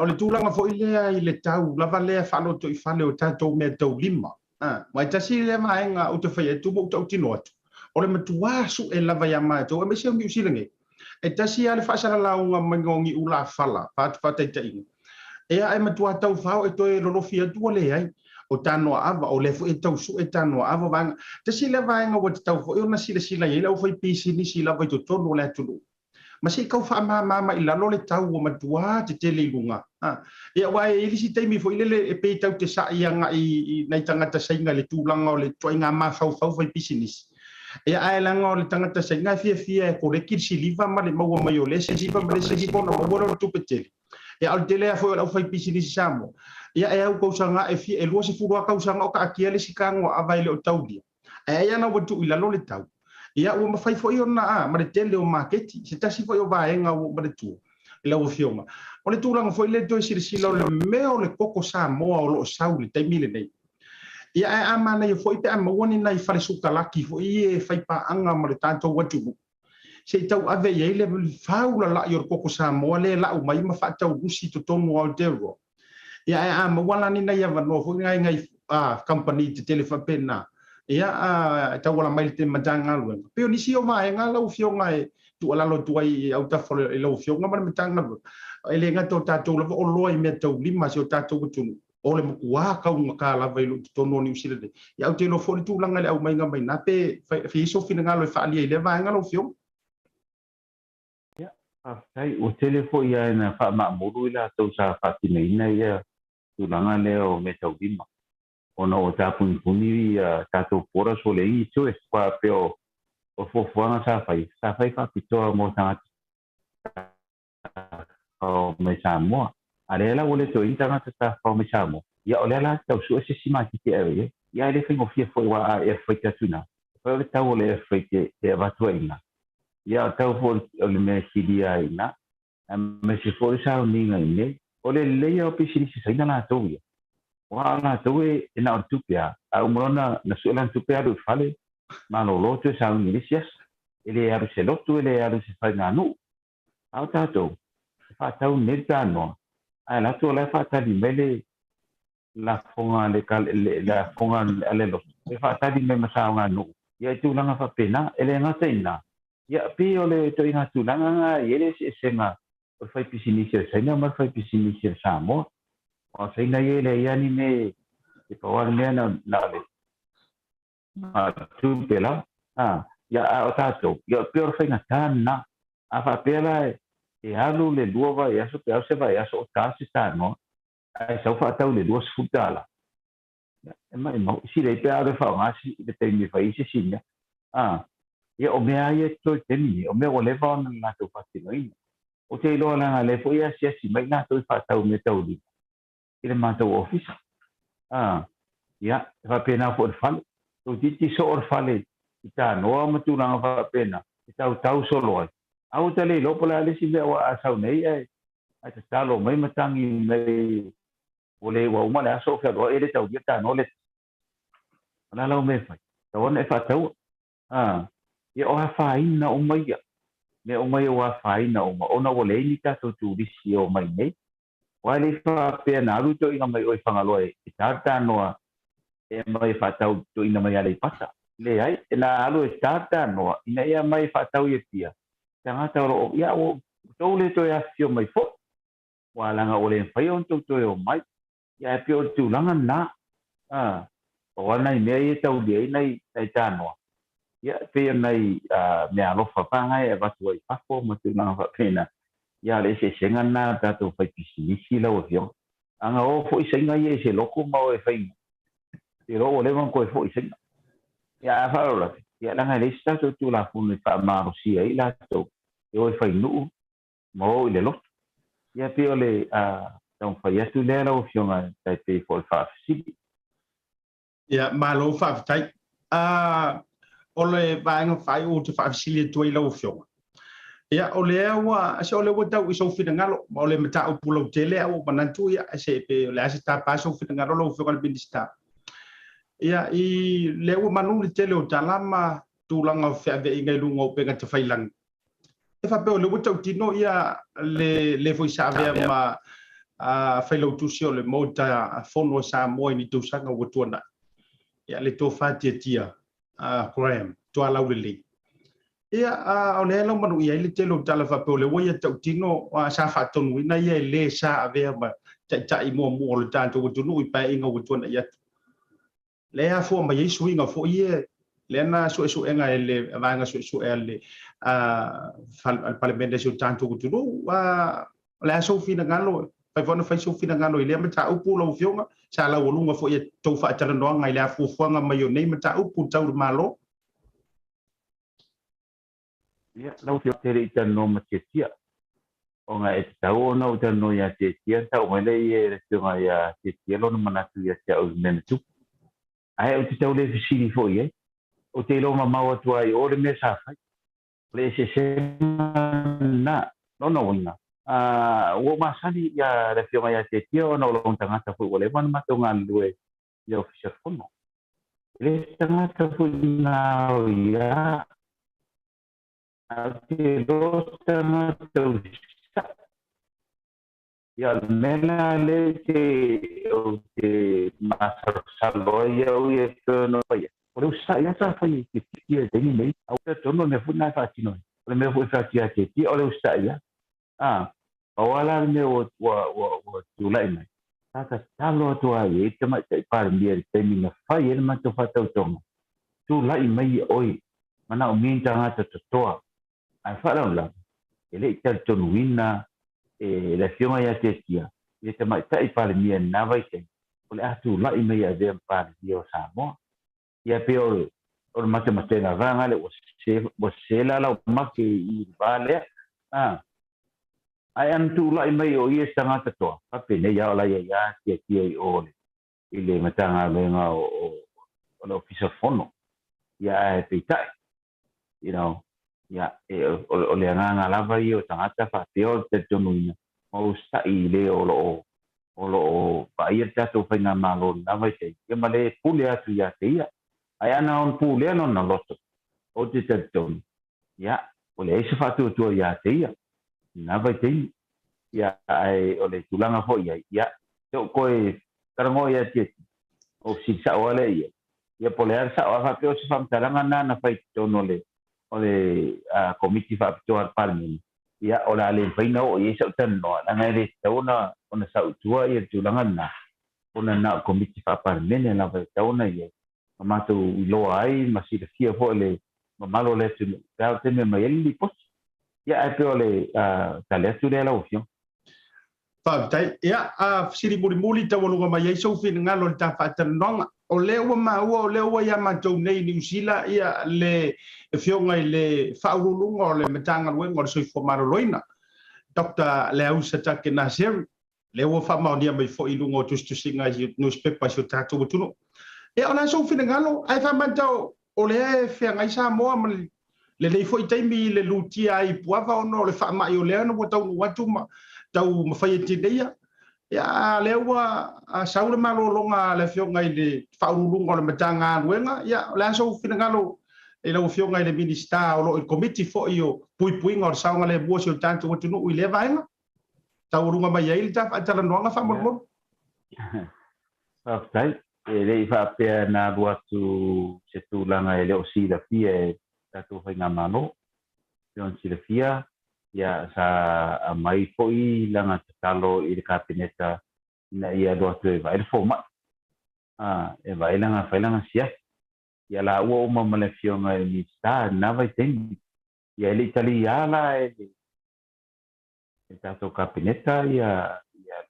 o le tulaga foi lea i le tau lava lea faalotoifale o tatou meataulima. Aua e tasi lea vaega ou te fai atu ma ou tautino atu, o le matuā su'e lava iā matou aemaise o Niu Sila nei. E tasi lava le faasalalauga maiga o niu lafala, faataitaiga, ea e matuā taufao e toe lolofi atu ua leai. O tanoaava, o lea foi e tau su'e tanoaava vaega. Tasi lea vaega ua tatau foi ona silasila i ai le aufaipisinisi lava i totonu o le atunuu. Ma se i tau faamama i lalo le tau ua matuā tetele i luga. Ia aua e i ai le isi taimi foi lele e pei tau te sa'i agai i nai tagata Saina i le tulaga o le ituaiga mafaufau fai pisinisi. Ia ae leaga o le tagata Saina e fiafia e koleki le siliva ma le maua mai o lea siliva ma lea siliva ona maua lea o le tupe tele. Ia a o le tele lava foi o le aufaipisinisi Samoa, ia e au tausaga e fia e 20 lava tausaga o taatia le isi tagoaava e le o taulia. Ae ai ana ua tuu i lalo le tau, ia ua mafai foi ona, a, ma le tele o maketi, se tasi foi o vaega ua ou manatua i lau Afioga, o le tulaga foi lea toe silasila o le mea o le koko Samoa o lo o sau i le taimi lenei. Ia ae a manaia foi pe a maua ni nai fale sukalaki foi e fai paaga ma le tatou atunuu, se i tau ave i ai le faulalai o le koko Samoa lea e lau mai ma faatau lusi i totonu o Aotearoa. Ia ae a maua la ni nai avanoa foi nai nai kamupani tetele faapena, ia e tauala mai i le Matagaluega. Pei o nisi o vaega lau Afioga e tuualalo atu ai i autafa i lau Afioga ma le Matagaluega, e le gata o tatou lava oloa i meataulima a si o tatou atunuu, o le matuā taugata lava i totonu o Niu Sila nei. Ia ou te iloa foi le tulaga i le aumaiga mai ina, pe fia i ai sou finagalo e faaalia i lea vaega lau Afioga. Ia, faafetai. Ua tele foi lava ina faamaamulu i latou sa faatinoina ia tulaga lea o meataulima, ona ua tapunipuni ia tatou borders ua leai ni tourist, aua pei o fuafuaga sa fai, sa fai faapitoa mo tagata tafafao mai Samoa. A lea la ua le toe i ai ni tagata tafafao mai Samoa, ia o lea la e tau sue se isi maketi e ave i ai. Ia e le faigofie foi aua a air freight atu i ina, e fai o le tau o le air freight e avatu ai i ina, Ia, o tau foi o le mea e silia ai i ina, aemaise foi o le sauniga i inei. O le lelei lava o pisinisi Saina latou ia, aua o latou e na o le tupe lava, a uma loa na sue lana tupe alu i le fale, malolo toe sauni i le isi aso. E le alu i se lotu, e le alu i se faiganuu. A o tatou, e faatau nei le tanoa, ae alu atu o la e faatali mai le lafoga a le lafoga a le lotu, e faatali mai ma saoganuu. Ia, i tulaga faapena, e le gata i ina, ia, pei o le ituaiga tulaga lena e i ai le eseesega o le faipisinisi a le Saina ma le faipisinisi a le Samoa. Aua o Saina ia e leai lava ni mea e pau lava le mea na o le tupe lava. Ia, a o tatou, ia, pei o le faigata lena. A faapea la e alu le lua vaiaso pe alu se vaiaso o ta se tanoa, ae sau faatau i le $20, ia, e maʻimau. E silai pe a alu e faaaoga le taimi e fai ai se isi mea. Ia, o mea lava ia e totoe i le taimi lenei, o mea ua leva ona latou faatinoina. Ou te iloa leaga o lea foi e asiasi mai latou e faatau meataulima i le matou ofisa. Ia, e faapena foi i le fale. Toeitiiti soo le fale i tanoa ma tulaga faapena e tautau solo ai. A ua ta le iloa po o le a le isi mea ua a sau nei ae ae tatalo mai ma tagi mai ua le ua uma le aso o fealuai e le taulia tanoa le O le a lau mea e fai? Tau ana e faataua. A, ia o afaina uma ia. Mea uma ia ua afaina uma ona ua leai ni tatou turisi e omai nei. Aua e le i faapea na alu toeaiina mai o i Fagaloa e ta le tanoa e aumai e faatau toeaiina mai Aleipata. Leai, na alu e ta le tanoa ina ia aumai e faatau i Apia tagata o lo o, ia ua tou le toe afifio mai foi, aua leaga ua le mafai ona tou toe omai. Ia ae pei o le tulaga lena, a, pau lava nai mea ia e taulia ai nai, nai tanoa, ia e pei o nai meaalofa paga e avatu ai i fafo ma tulaga faapena. Ia a o le eseesega lena a le tatou faipisinisi lau Afioga. A na o foi Saina ia i se lotu ma o e fai te iloa ua leva ona toe foi Saina. Ia ae faalavelave, ia leaga e leai se tatou Tulafono e faamalosia ai latou e o e fai nuu ma o i le lotu. Ia pei o le taumafai atu lea lau Afioga e tai pei foi o le faafesili. Ia, malo faafetai. O le vaega faaiu ou te faafesili atu ai lau Afioga. Ia, o lea ua, se o lea ua tau i sou finagalo, ma o le mataupu lautele a ua ou manatu, ia, se pe o le a se tapa sou finagalo lau Afioga i le Minisita. Ia, i lea ua manu le tele o tala ma tulaga o feaveaiga i luga o upega tafailagi. E faapea o lea ua tautino ia le le foi sa avea ma Failautusi o le Maota Fono a Samoa i ni tausaga ua tuanai. Ia le tofa tiatia Graham Tualaulelei. Ia o lea lau manuia ai le tele o tala faapea o lea ua ia tautino sa faatonuina ia e le sa avea ma taitai muamua o le tatou atunuu i paeaiga ua tuanai atu. Lea e afua mai ai suiga foi ia lea na suesuega e le vaega suesue a le Palemene o si o tatou atunuu. O le a sou finagalo, fai foi ona fai sou finagalo i lea mataupu lau Afioga, sa laualuga foi i a outou faatalanoaga i le afuafuaga mai o nei mataupu tau le Malo. Ia, lau Afioga, ou te le i talanoa ma Tiatia, ona e tatau ona ou talanoa ia Tiatia ona tau mai lea e le Afioga ia Tiatia lona manatu ia te au i le mea na tupu. Ae ou te tau le fesili foi i ai. Ou te iloa mamao atu lava i o le mea sa fai. O le eseesega lena. Lona uiga, ua ou masani ia le Afioga ia Tiatia ona o lona tagata foi ua leva ona matou galulue i le Ofisa Fono. E le se tagata foi na o ia, ae ou te iloa o se tagata usitai. Ia, o le mea la lea ou te, ou te masalosalo ai au ia e pei ona fai atu, o le usitai lava sa fai e Tiatia i le taimi lenei, a ua talitonu o le mea foi lena e faatino ai. O le mea foi e faatino ia Tiatia, o le usitai lava. A, pau lava la le mea ua, ua, ua, ua tulai mai, sa tatalo atu lava i ai le Tamaitai Palemia i le taimi na fai ai le matou faatautoga, tulai mai oe, manaomia ni tagata totoa. Ae faalavelave, e le i talitonuina e le Afioga ia Tiatia i le Tamaitai Palemia i lena vaitaimi, o le a tulai mai e avea ma Palemia o Samoa. Ia pei o le matematega vaega lea ua sese la lau make i le va lea. A, ae ana tulai mai o ia se tagata toa, faapenei lava o la ia ia tiatia i o i le Matagaluega o le Ofisa Fono. Ia ae peitai, you know, Ia, e, o le agaga lava ia o tagata faapea o le talitonuina ma usitai i le o lo o o lo o vaaia le tatou faigamalo i lena vaitaimi, ia ma le pule atu ia te ia. Ae ana ona pulea lona loto, ou te talitonu, ia, ua leai se faatuatua ia te ia i lena vaitaimi. Ia, ae o le tulaga foi i ai, ia, se ou toe talanoa ia te ou fesili sao lava lea i ai, ia po o le a le sao, a faapea o se faamatalaga lena na fai i totonu o le o le Komiti Faapitoa a le Palemene, ia, o le a le mafai ona oo i ai sau talanoa, leaga e le tatau ona ona sau i tua ia le tulaga lena, ona na o le Komiti Faa-Palemene lava e tatau ona i ai, ma matou iloa ai ma silafia foi e le mamalu o le atunuu pe a o le taimi e aumai ai le lipoti. Ia, ae pei o le tali atu lea lau Afioga. Faafetai. Ia, a fesili mulimuli taualuga mai ai sou finagalo i le ta faatalanoaga. O lea ua maua o lea ua ia matou nei i Niu Sila ia le Afioga i le Faauluuluga o le Matagaluega o le Soifua Maloloina, Doctor Leausa Take Naseri, lea ua faamaonia mai foi i luga o tusitusiga i nusipepa i si o tatou atunuu. Ia, o le a sou finagalo, ae faamantao o lea e feagai Samoa ma lenei foi taimi i le lutia ai i Puava ona o le faamai o lea ua taunuu atu ma tau mafai e tineia. Ia, a lea ua sau le malologa a le Afioga i le Faauluuluga o le Matagaluega, ia, o le a sou finagalo i lau Afioga i le Minisita o lo o i le Komiti foi o Puipuiga o le Saogalemu o si o tatou atunuu i lea vaega? Taualuga mai ai le ta faatalanoaga faamolemole. Faafetai. E le i faapea na alu atu se tulaga e le o silafia e tatou faigamalo. Pei ona silafia, ia, sa aumai foi lana tatalo i le Kapeneta ina ia alu atu e vaai le fomai, a, e vaai lana, fai lana siaki. Ia laua uma ma le Afioga i le Minisita i lena vaitaimi. Ia e le i talia la e le tatou Kapeneta ia, ia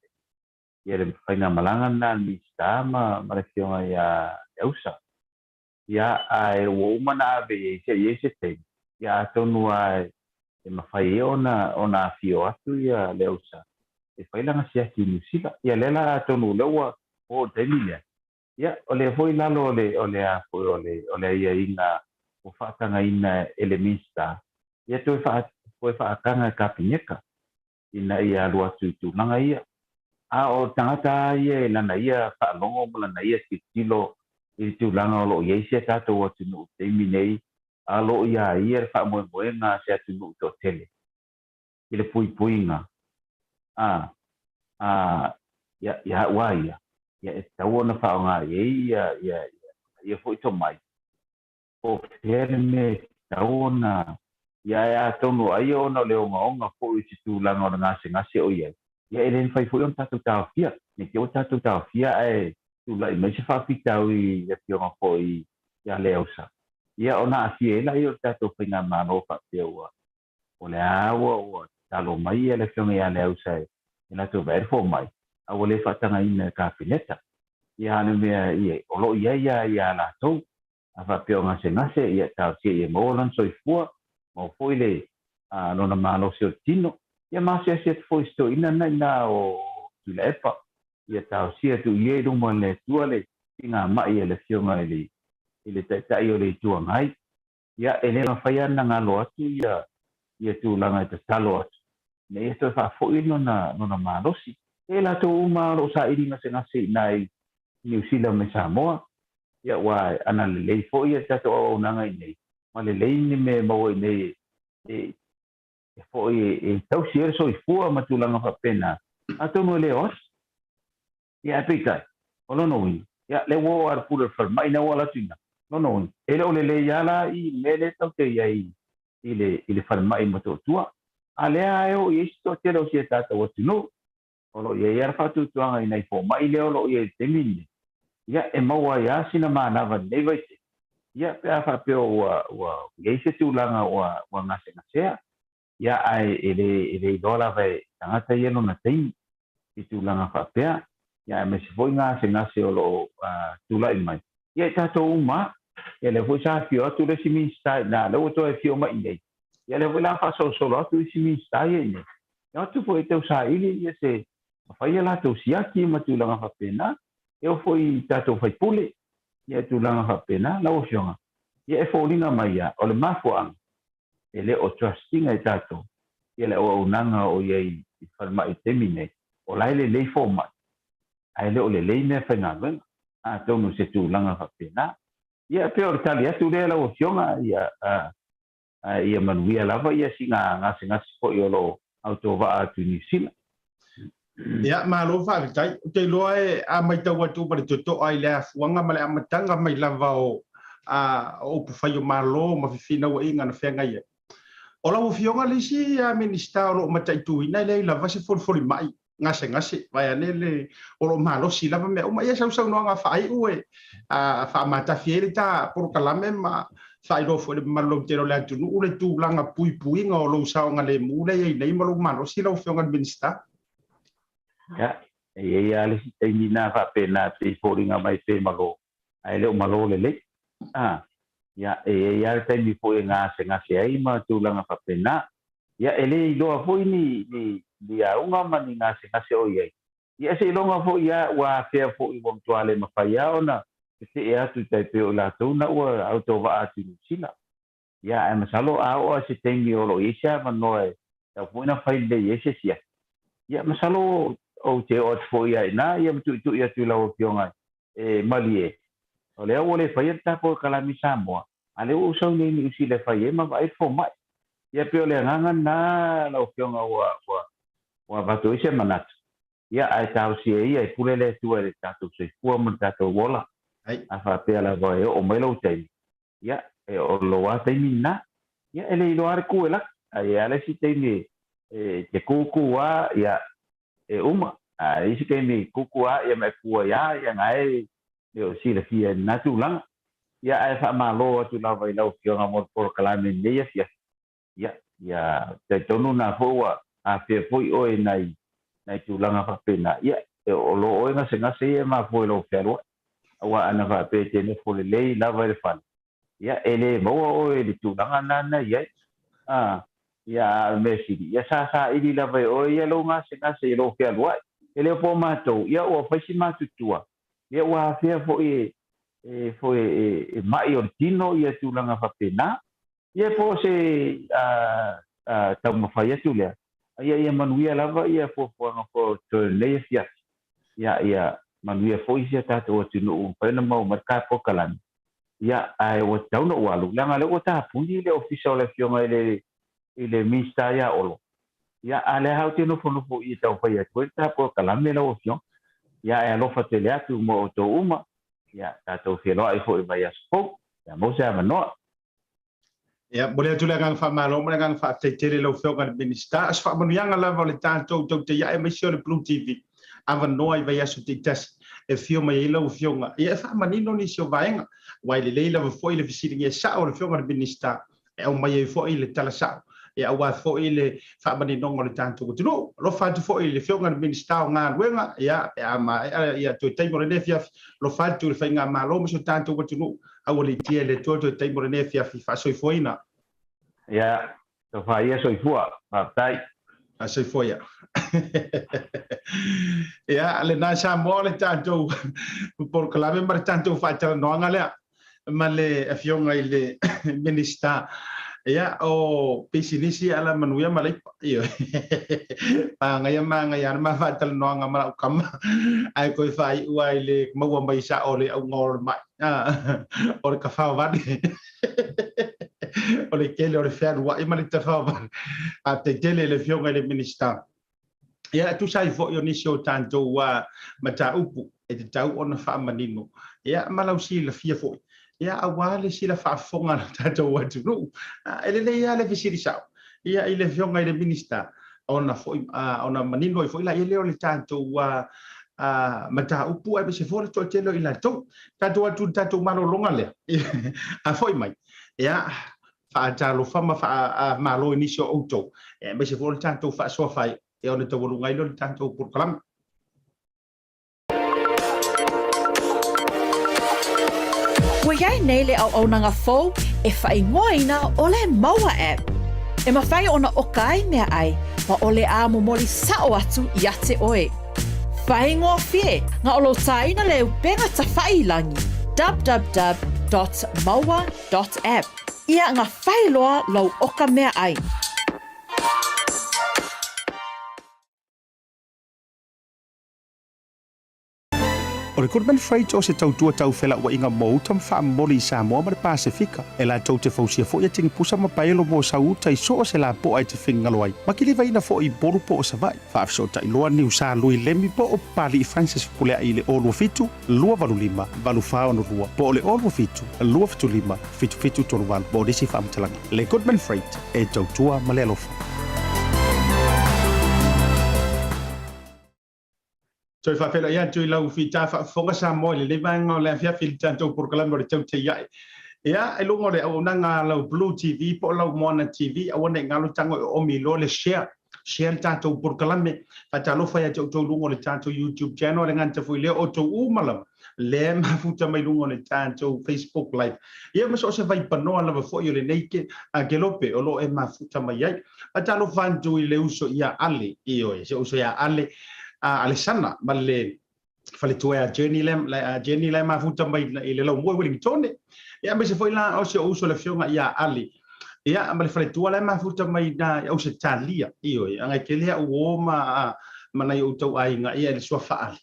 ia le faigamalaga lena a le Minisita ma ma le Afioga ia Leausa. Ia, ae ua uma ona ave i ai se i ai se taimi, ia atonu lava e mafai ai ona ona afio atu ia Leausa e fai lana siaki i Niu Sila. Ia lea la atonu o lea ua oo i le taimi lea, ia o lea foi i lalo o le o le a foi o le o le aiaiga ua faatagaina e le Minisita, ia toe faa toe faataga e Kapeneta. ina ia alu atu i tulaga ia. A o le tagata lava ia i lana ia faalogo ma lana ia tilotilo i le tulaga o lo o i ai si a tatou atunuu i le taimi nei, a o lo o iā ia le faamoemoega a se atunuu toatele i le puipuiga, a, a, ia, ia au lava ia, ia e tatau ona faaaoga i ai ia, ia, ia, ia foi tomai. Po o fea le mea e tatau ona ia ae atonu ai ona o le ogaoga foi o se tulaga o le gasegase o i ai, ia e le mafai foi ona tatou taofia. Ne i te i ua tatou taofia ae tulai mai se faafitaui i le afioga foi ia Leausa, ia ona aafia ai lea o le tatou faigamalo faapea ua o le a ua ua tatalo mai ia le afioga ia Leausa e latou vaai le fomai, a ua le faatagaina e Kapeneta. Ia a o le mea ia o lo o i ai lava ia latou A faapea o gasegase, ia talosia ia maua lona soifua, maua foi le lona malosi o le tino, ia ma asiasi atu foi i se toeaina lena ina o Tuilaepa, ia talosia atu ia i luma o le Atua le tigamai a le Afioga i le i le Taitai o le Itu Agai. Ia, e le mafai lava ona galo atu ia ia tulaga e tatalo atu, ina ia toe faafoi lona lona malosi. E latou uma o lo o saili gasegase i ina i Niu Sila mai Samoa, Ia, aua ana lelei foi le tatou auaunaga i inei, ma lelei ni mea e maua i inei e foi e tausi ai le soifua ma tulaga faapena, atonu e le o atu. Ia, ae peitai, o lona uiga, ia, lea ua oo lava i le pule o le falemai na ua alu atu i ina. Lona uiga, e le o lelei lava la i le mea lea tatou te i ai i le, i le falemai i Motootua, a lea lava e oo i ai se toatele o si a tatou atunuu. O lo o i ai lava le faatuatuaga i nai fomai lea o lo o i ai i le taimi lenei, ia, e maua ai lava sina manava i lenei vaitaimi, ia, pe a faapea ua, ua i ai se tulaga ua, ua gasegasea, ia, ae e le, e le iloa lava e tagata ia lona taimi i tulaga faapea, ia, aemaise foi gasegase o lo o tulai mai, ia, i tatou uma lava. Ia, lea foi sa afio atu le isi Minisita i ina, lea ua toe afio mai i inei, ia, lea foi la faasolosolo atu isi Minisita ia i inei, E o atu foi e tausaili ia se mafai a latou siaki ma tulaga faapena, e oo foi i tatou faipule ia tulaga faapena. Lau Afioga, ia e foliga mai ia o le mafuaaga e le o trust ina e tatou ia le auaunaga o i ai i falemai i le taimi nei, o la e lelei fomai, ae le o lelei meafaigaluega. Atonu o se tulaga faapena. Ia, e pei o le tali atu lea lau Afioga, ia, ae ia manuia lava ia sina gasegase foi o lo o autovaa atu i Niu Sila. Ia, malo faafetai. Ou te iloa e a matau atu ma le totoa i le afuaga ma le amataga mai lava o a o upufai o Malo ma fefinauaiga na feagai ai. O lau Afioga le isi Minisita o lo o mataituina e leai lava se folifolimai gasegase, vaeane le o lo o malosi lava mea uma. Ia sausaunoaga faaiu e faamatafi ai le ta polokalame ma faailoa foi i le mamalu lautele o le atunuu le tulaga puipuiga o lou saogalemu lea e i ai nei ma lou malosi lau Afioga i le Minisita. Ia, e i ai lava le isi taimi na faapena e pei e foliga mai pe malo, ae le o malo lelei. A, ia, e i ai lava le taimi foi e gasegase ai ma tulaga faapena. Ia, e le iloa foi ni, ni, ni auga ma ni gasegase o i ai. Ia, seiloga foi ia ua afea foi ua matua le mafai lava ona tetee atu i tai pei o i latou na ua autovaa atu i Niu Sila. Ia, ae masalo a oo lava i se taimi o lo o i ai se avanoa e tatau foi ona fai lelei ai se asiasi. Ia, masalo ou te oo atu foi lava i ina ia ma tuitui atu i lau Afioga e malie, o lea ua le faia le tatou Kalami Samoa, a lea ua ou sau nei i Niu Sila e fai ai ma vaai le fomai. Ia, pei o le agaga lena lau Afioga ua, ua, ua avatu ai se manatu. Ia, ae talosia ia e pule le Atua i le tatou soifua ma le tatou ola. A faapea lava e oo mai lou taimi, ia, e o lou lava taimi lena. Ia, e le iloa lava le ku e laki, ae i ai lava le isi taimi e te kūkū lava, ia, e uma. A i isi taimi e kūkū lava, ia ma e kū ai lava, ia na e le o silafia i lena tulaga. Ia, ae faamalo atu lava i lau Afioga mo le polokalame i lenei afiafi. Ia, ia talitonu na foi ua afea foi oe i nai, nai tulaga faapena. Ia, e o lo oe gasegase ia e mafua i lou fealuai. Aua ana faapea e te nofo lelei lava i le fale, ia, e le maua oe i le tulaga na na i ai. A, ia, a o le mea sili, ia sa saili lava e oe ia lou gasegase i lou fealuai. E le o po matou, ia ua fai si matutua, ia ua afea foi e, e, foi e, e mai o le tino ia tulaga faapena. Ia po o se taumafai atu lea, ia ia manuia lava ia fuafuaga foi o toe lenei afiafi, ia ia manuia foi si a tatou atunuu ua mafai ona maua mai le ta polokalame, ia ae ua tatau ona ou alu, leaga o lea ua tapuni le ofisa o le afioga i le i le Minisita ia Olo, ia a o lea lava ou te nofonofo i i e taumafai atu ai le ta polokalame lau afioga, ia ae alofa tele atu mo outou uma, ia tatou feiloai foi i vaiaso fou, ia maua se avanoa. Ia, momoli atu le agaga faamalo ma le agaga faafetai tele i lau Afioga i le Minisita. O se faamanuiaga lava o le tatou tautaiae aemaise o le Blue TV avanoa i vaiaso taitasi e afio mai ai lau Afioga ia e faamanino nisi o vaega, aua e lelei lava foi le fesiligia sao o le Afioga i le Minisita e aumai ai foi le tala sao ia aua foi le faamaninoga o le tatou atunuu. Alofa atu foi i le Afioga i le Minisita o Galuega, ia pe a maea ia toe taimi o lenei afiafi, alofa atu i le Faigamalo ma si o tatou atunuu. Aualiitia e le Atua toe taimi o lenei afiafi faasoifuaina. Ia, tofa ia soifua. Faafetai. Faasoifua ia. Ia, lena Samoa o le tatou polokalame ma le tatou faatalanoaga lea ma le Afioga i le Minisita. Ia, o pisinisi alamanuia ma leipa. Ioe. Manaia manaia lava le ma faatalanoaga ma lau kama, ae toe faaiu lava i le maua mai sao o le auga o le mai. O le tafaovale. O le tele o le fealuai ma le tafaovale. Faafetai tele i le Afioga i le Minisita. Ia, e tusa ai foi o nisi o tatou mataupu e tatau ona faamanino, ia, ma lau silafia foi, ia, aua le sila faafofoga a lo tatou atunuu. E lelei lava le fesili sao, ia, i le Afioga i le Minisita, ona foi, ona manino ai foi laia lea o le tatou mataupu aemaise foi o le toatele o i latou. Tatou atu i le tatou malologa lea, a foi mai, ia, faatalofa ma faamalo i nisi o outou, aemaise foi o le tatou faasoa fai, ia ona taualuga ai lea o le tatou polokalame. Ua i ai nei le auaunaga fou e faaigoaina ʻo le Maua App. E mafai ona ʻoka ai meaʻai ma o le a momoli sao atu iā te ʻoe. Faigofie na o lou tāina le upega tafailagi www.maua.app. Ia gafai loa lou oka meaʻai. O le Goodman Freight o se tautua tau felauaiga mo uta ma faamomoli i Samoa ma le Pasefika. E latou te fausia foi atigipusa ma paelo mo sau uta i so o se lapoa e te finagalo ai, ma kilivaina foi i Upolu po o Savaii. Faafesootai loa Niusa Lui Lemi po o Papali'i Francis Fepuleai i le 027 285 8462 po o le 027 275 7738 mo nisi faamatalaga. Le Goodman Freight, e tautua ma le alofa. Toe faafeiloai atu i lau fita faafofoga Samoa i lenei vaega o le afiafi i le tatou polokalame o le Tautai Ae. Ia, i luga o le auaunaga a lau Blue TV po o lau Moana TV, aua ne i galo tago e oomi loa le share, share le tatou polokalame. Faatalofa ia te outou i luga o le tatou YouTube channel, e le gata foi i lea, o outou uma lava lea e mafuta mai luga o le tatou Facebook Live. Ia, ma so o se vaipanoa lava foi o lenei ke, a kelope o lo o e mafuta mai ai. Faatalofa atu i le uso ia Ale, ioe, se uso ia Ale, a Alesana ma le faletua ia Jenny le, a Jenny le mafuta mai i le laumua i Wellingtone. Ia aemaise foi la o si ou uso le afioga ia Ale. Ia ma le faletua le mafuta mai na i Ausetalia. Ioe, agai tele au o ma ma nai outou aiga ia i le suafa Ale.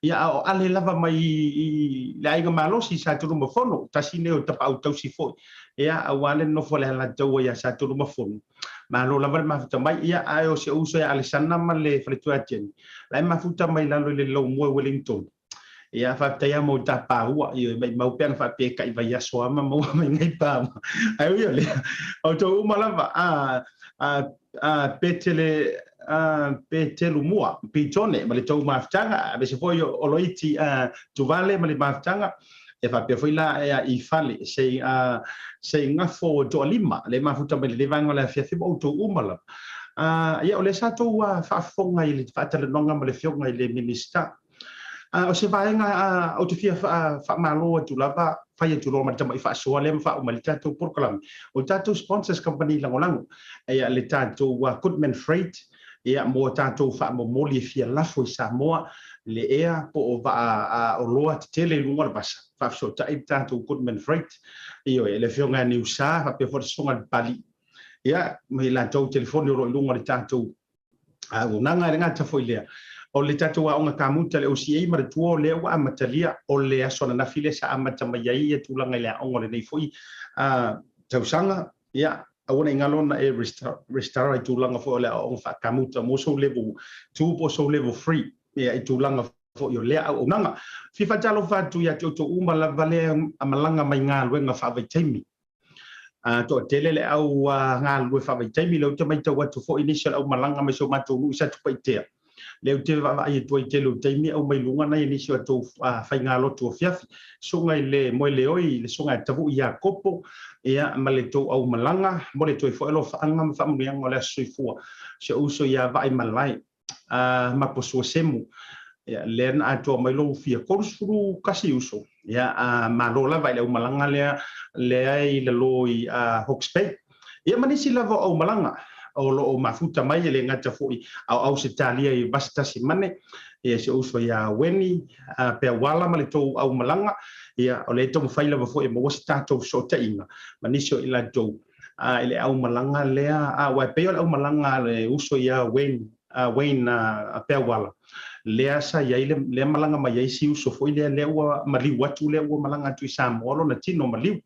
Ia a o Ale lava mai i le aiga malosi i Satunumafono, tasi nei o tapaau tausi foi. Ia aua le nofo a le Alataua ia Satunumafono. Malo lava le mafuta mai. Ia ae o si ou uso ia Alesana ma le faletua ia Jenny, la e mafuta mai lalo i le Lomue Wellington. Ia faafetai lava mo ta paua, ioe, maimau pe ana faapea e kai vaiaso lava ma maua mai nai paua. Ae ui o lea, o outou uma lava, a, a, a Petele, a Petelumua, Pitone ma le tou mafutaga, aemaise foi o Loiti a Tuvale ma le mafutaga, e faapea foi la ea i fale se a se gafo toalima le mafuta mai le vaega o le afiafi ma outou uma lava. A ia o lea sa tou faafofoga i le faatalanoaga ma le afioga i le Minisita. A o se vaega a ou te fia faamalo atu lava, fai atu loa ma le tamai faasoa lea ma faauma ai le tatou polokalame. O tatou sponsors kamupani lagolago, ia le tatou Goodman Freight, ia mo tatou faamomoli e fia lafo i Samoa, le ea po o vaa oloa tetele i luga o le vasa, faafesootai le tatou Goodman Freight, ioe, le afioga ia Niusa faapea foi le Susuga i le Papalii, ia ma i latou telefoni o lo o i luga o le tatou auaunaga. E le gata foi i lea, o le tatou aoga kamuta, le OCA ma le tua, o lea ua amatalia, o le aso ananafi lea sa amata mai ai ia tulaga i le aoga o lenei foi tausaga. Ia, aua ne i galo ona e restara i tulaga foi o le aoaoga faakamuta mo sou level 2 po o sou level 3, ia, i tulaga foi o lea auaunaga. Fia faatalofa atu ia te outou uma lava lea malaga mai galuega faavaitaimi. Toatele le au galulue faavaitaimi, lea ou te matau atu foi i nisi o le au malaga mai si o matou nuu i Satupaitea. Lea ou te vaavaai atu ai i tele o taimi au mai luga nai nisi o atou faigalotu afiafi. Susuga i le Moeleoi, le Susuga ia Tavui Iakopo, ia ma le tou au malaga, mo le toe foi alofaaga ma faamanuiaga o le aso soifua. Si ou uso ia Vaaimalae, Maposua Semu, ia, lea na atoa mai lou fia 31 uso, ia, malo lava i le aumalaga lea, lea i lalo i Hawke's Bay. Ia ma nisi lava o aumalaga o lo o mafuta mai, e le gata foi a o Ausetalia i vasi tasi mane, ia si ou uso ia Weni, Peauala ma le tou aumalaga, ia, o lea e taumafai lava foi e maua se tatou fesootaiga ma nisi o i latou i le aumalaga lea, aua e pei o le aumalaga a le uso ia Wayne, Wayne Peauala, lea sa i ai le, lea malaga mai ai si uso foi lea, lea ua maliu atu, lea ua malaga atu i Samoa lona tino maliu.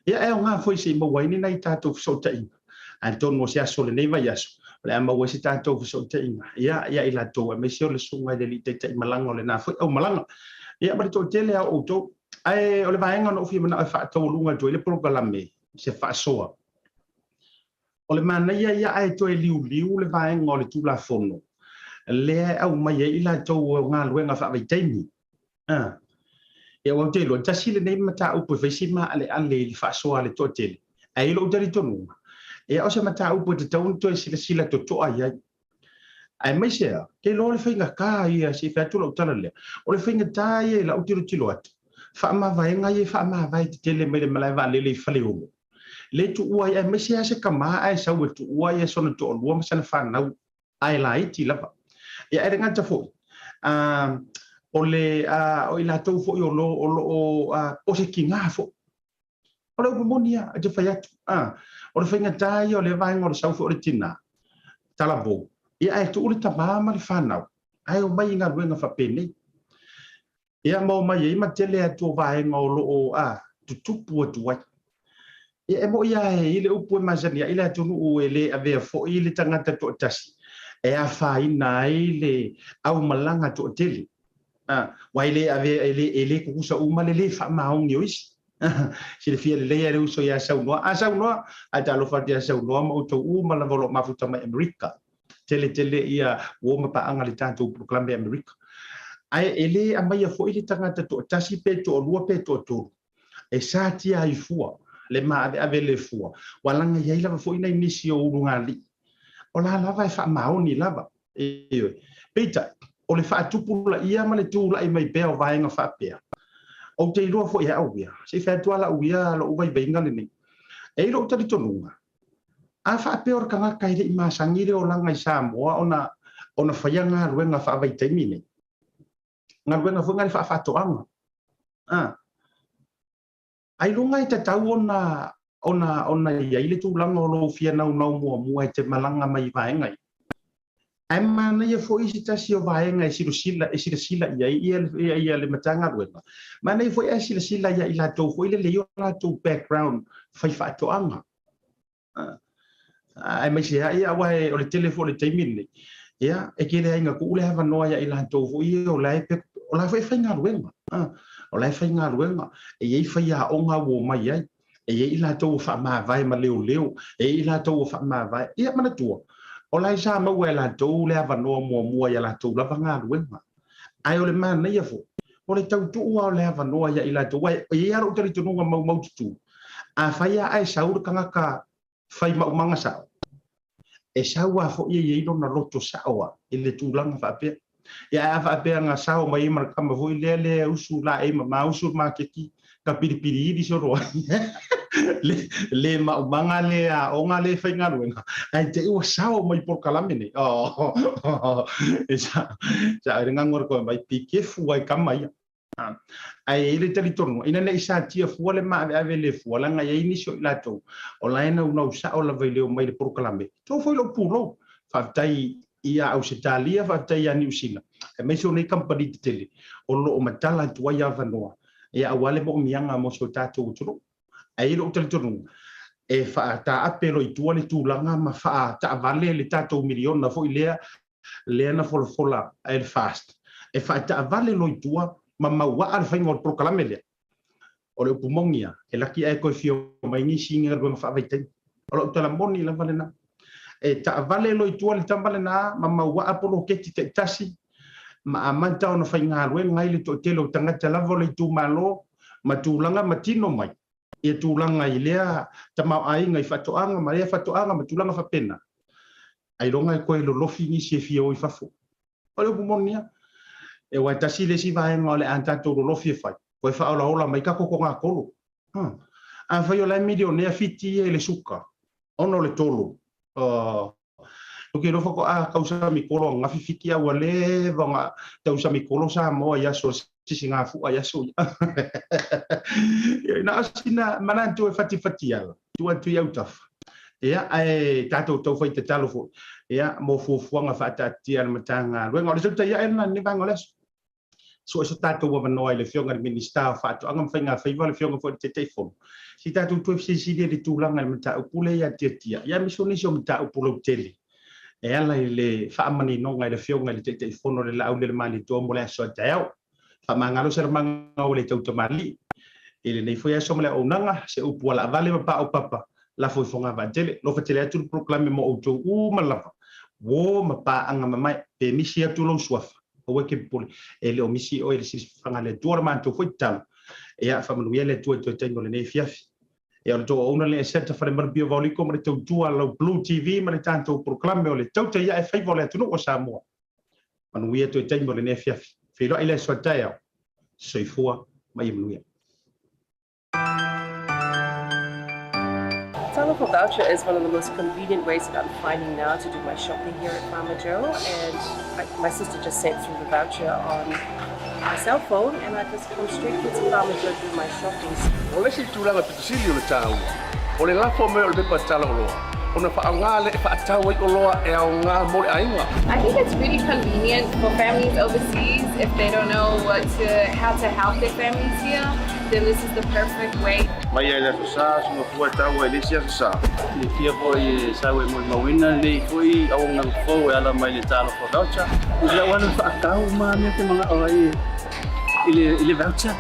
Ia e aoga foi se i maua ai ni nai tatou fesootaiga. Atonu o se aso o lenei vaiaso, o le a maua ai se tatou fesootaiga, ia, ia i latou, aemaise o le susuga i le Alii Taitai Malaga o lena foi aumalaga. Ia ma le toatele a outou. Ae o le vaega na ou fia manao e faataualuga atu ai le polokalame, se faasoa. O le manaia ia ae toe liuliu le vaega o le Tulafono lea e aumai ai i latou o galuega faavaitaimi. A. Ia aua ou te iloa, tasi lenei mataupu e fai si maaleale i le faasoa a le toatele, ae i lou talitonuga, ia o se mataupu e tatau ona toe silasila totoa i ai. Aemaise a, te iloa o le faigata ia, se i fai atu lau tala lea, o le faigata ia i lau tilotilo atu, faamavaega ia e faamavae tetele mai le malae vaalele i Faleolo, le tuua ai, aemaise lava se tama ae sau e tuua ia sona toalua ma sana fanau ae laiti lava. Ia ae le gata foi, o le, o i latou foi o lo o, o se tiga foi. O le upu moni lava, e te fai atu, a, o le faigata ia o lea vaega o le sau foi o le tinā, talavou, ia ae tuu le tamā ma le fanau, ae omai i galuega faapenei. Ia ma omai ai ma tele atu o vaega o lo o, a, tutupu atu ai. Ia e moni lava e i ai le upu e masani ai le atunuu e le avea foi le tagata toatasi e afaina ai le aumalaga toatele. Aua e le avea, e le, e le tutusa uma le le faamaoni o isi. Silafia lelei lava le uso ia Saunoa. A Saunoa, ae talofa atu ia Saunoa ma outou uma lava o lo o mafuta mai Amerika. Tele tele ia uo ma paaga le tatou polokalame i Amerika. Ae e le aumaia foi le tagata toatasi pe toalua pe toatolu e satia ai fua le maaveave le fua, ua laga i ai lava foi nai nisi o ulugalii. O la lava e faamaoni lava. Ioe. Peitai, o le faatupulaia ma le tulai mai pea o vaega faapea, ou te iloa foi e au ia, se i fai atu lava lau ia, lou vaivaiga lenei. E i ai lou talitonuga, a faapea o le tagata e le i masani le olaga i Samoa ona, ona faia galuega faavaitaimi nei, galuega foi na le faafaatoaga, a, Ailoga e tatau ona ona ona i ai le tulaga o lou fia naunau muamua e te malaga mai i vaega ia. Ae manaia foi se tasi o vaega e silosila e silasila i ai ia ia ia le Matagaluega. Manaia foi ae silasila ia i latou foi lele i o latou background faifaatoaga. Aemaise ai aua o le tele foi o le taimi lenei, ia, e tele ai ina tuu le avanoa ia i latou foi ia o la e, o la foi e faigaluega, o la e faigaluega, e i ai faiaoga ua omai ai, e i ai i latou ua faamavae ma leoleo, e i ai i latou ua faamavae. Ia manatua, o la e sa maua e latou le avanoa muamua i a latou lava galuega. Ae o le manaia foi, o le tau tuu lava o le avanoa ia i latou, aua e i ai lava lou talitonuga maumaututu, afai lava ae sau le tagata fai maumaga sao, e sau lava foi e i ai lona loto sao lava i le tulaga faapea. Ia ae a faapea na sao mai ai ma le tama foi lea lea usu laei mama usu le maketi ka pilipili ili solo ai le, le maumaga le aoga le faigaluega ae te i ua sao mai polokalame nei. Oh, e sa, sa le gago le koe mai pikefu ai kama ia. Ae i ai le talitonuga, ina ne i satia fua le maaveave le fua, leaga e i ai nisi o i latou o la e naunau sao lava i le omai i le polokalame. Tou foi lou pulou. Faafetai ia Ausetalia, faafetai ia Niu Sila, aemaise o nei kamupani tetele o lo o matala atu ai avanoa ia aua le moomiaga mo si o tatou atunuu. Ae i ai lou talitonuga, e faataape loa i tua le tulaga ma faataavale le tatou miliona foi lea lea na folafola e le FAST, e faataavale loa i tua ma mauaa le faiga o le polokalame lea. O le upu moni lava, e laki ae toe fia omai nisi i galuega faavaitaimi. O lau tala moni lava lena. E taavale loa i tua le tama lena ma mauaa poloketi taitasi ma amata ona faigaluega ai le toatele o tagata lava o le itumalo ma tulaga ma tino mai ia tulaga i lea tamaoaiga i faatoaga ma lea faatoaga ma tulaga faapena. Ailoga e toe lolofi nisi e fia o i fafo. O le upu moni lava, e aua e tasi le isi vaega o le a tatou lolofi e fai, toe faaolaola mai tatou togakolo. Afai o la e milionea Fiti ia i le suka, ona o le tolo. Ou te iloa faatoa tausami kolo ananafi Fiti a ua leva ona tausami kolo Samoa i aso o le sisigafua i aso ia. Na o sina manatu e fatifati ala, tuu atu i autafa. Ia, ae tatou tau fai tatalo foi, ia, mo fuafuaga faataatitia a le Matagaluega. O le tautai ae lena i lenei vaega o le aso. Sue so tatou avanoa i le Afioga i le Minisita o Faatoaga ma Faiga Faiva, le Afioga foi i le Taitaifono, se i tatou toe fesilisili i le tulaga i le mataupu lea ia Tiatia, ia aemaise o nisi o mataupu lautele e ala i le faamaninoga i le Afioga i le Taitaifono o le Laaulialemalietoa mo le aso a taeao. Faamagalo Saramaga ua le tautamalii i lenei foi aso ma le auaunaga, se upu alaavale ma paopapa, lafo i Fogavaatele. Alofa tele atu le polokalame mo outou uma lava, uo ma paaga mamae, pe misi atu lou suafa, aua e te popole, e le o misi oe i le silasila a le Atua. O le matou foi tatalo, ia faamanuia le Atua i toe taimi o lenei afiafi. Ia o le tou auauna lenei a Seta Falemalupi o Vaoliko ma le tautua a lau Blue TV ma le tatou polokalame o le Tautai Ae Faiva o le Atunuu o Samoa. Manuia toe taimi o lenei afiafi. Feiloai le aso a taeao. Soifua ma ia manuia. Talofa voucher is one of the most convenient ways that I'm finding now to do my shopping here at Farmer Joe and I, my sister just sent through the voucher on my cell phone and I just come straight here to Farmers to do my shopping. O le isi tulaga pito sili o le taua, o le lafo mai o le pepa tala oloa, ona faaaoga lea e faatau ai oloa e aoga mo le aiga. I think it's really convenient for families overseas if they don't know what to, how to help their families here, then this is the perfect way. Mai lava i le Aso Sa, soona fua e tau ai i le isi Aso Sa. Silafia foi e sau e molimauina lenei foi auaunaga fou e ala mai i le Talofa Voucher. I lau alu faatau ma mea te manao ai i le i le voucher.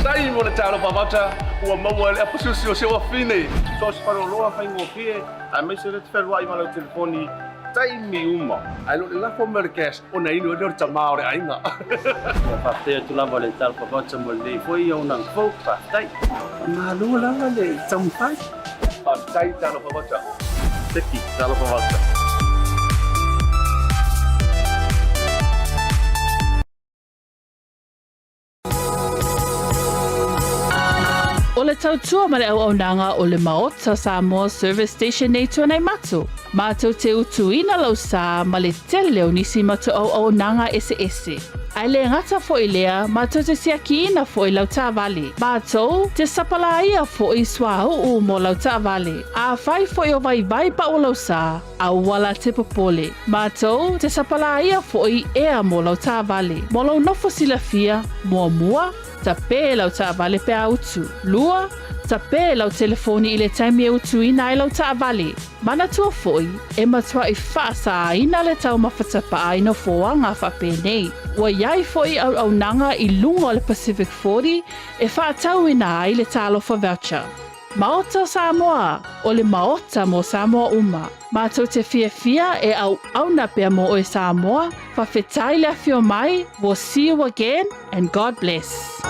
Faafetai mo le Talofa Voucher ua maua e le apasusi o si ou afine. So o se faleoloa faigofie aemaise lea te fealuai ma lau telefoni taimi uma. Ae le o le lafo mai o le cash ona inu ai lea o le tama o le aiga. Ia faafetai atu lava le Talofa Voucher mo lenei foi auaunaga fou. Faafetai. Faamalo lava le taumafai. Faafetai Talofa Voucher. Teki Talofa Voucher. O le tautua ma le auaunaga o le Maota Samoa Service Station nei Tuanaimato, mātou te utuina lau sā ma le tele o nisi matou auaunaga eseese. Ae le gata foi lea, mātou te siakiina foi lau taavale. Mātou te sapalāia foi suauu mo lau taavale. Afai foi o vaivai pau lau sā, Aua la te popole. Mātou te sapalāia foi ea mo lau taavale. Mo lou nofo silafia, muamua, tapē lau taavale pe a utu. Lua, tapē lau telefoni i le taimi e utuina ai lau taavale. Manatua foi, e matuaʻi faasāina le taumafa tapaa i nofoaga faapenei. Ua i ai foi auaunaga i luga o le Pacific 40 e faatauina ai le Talofa Voucher. Maota o Samoa, o le Maota mo Samoa uma. Matou te fiafia e auauna pea mo oe Samoa, fawhetai le afio mai, we'll see you again and God bless.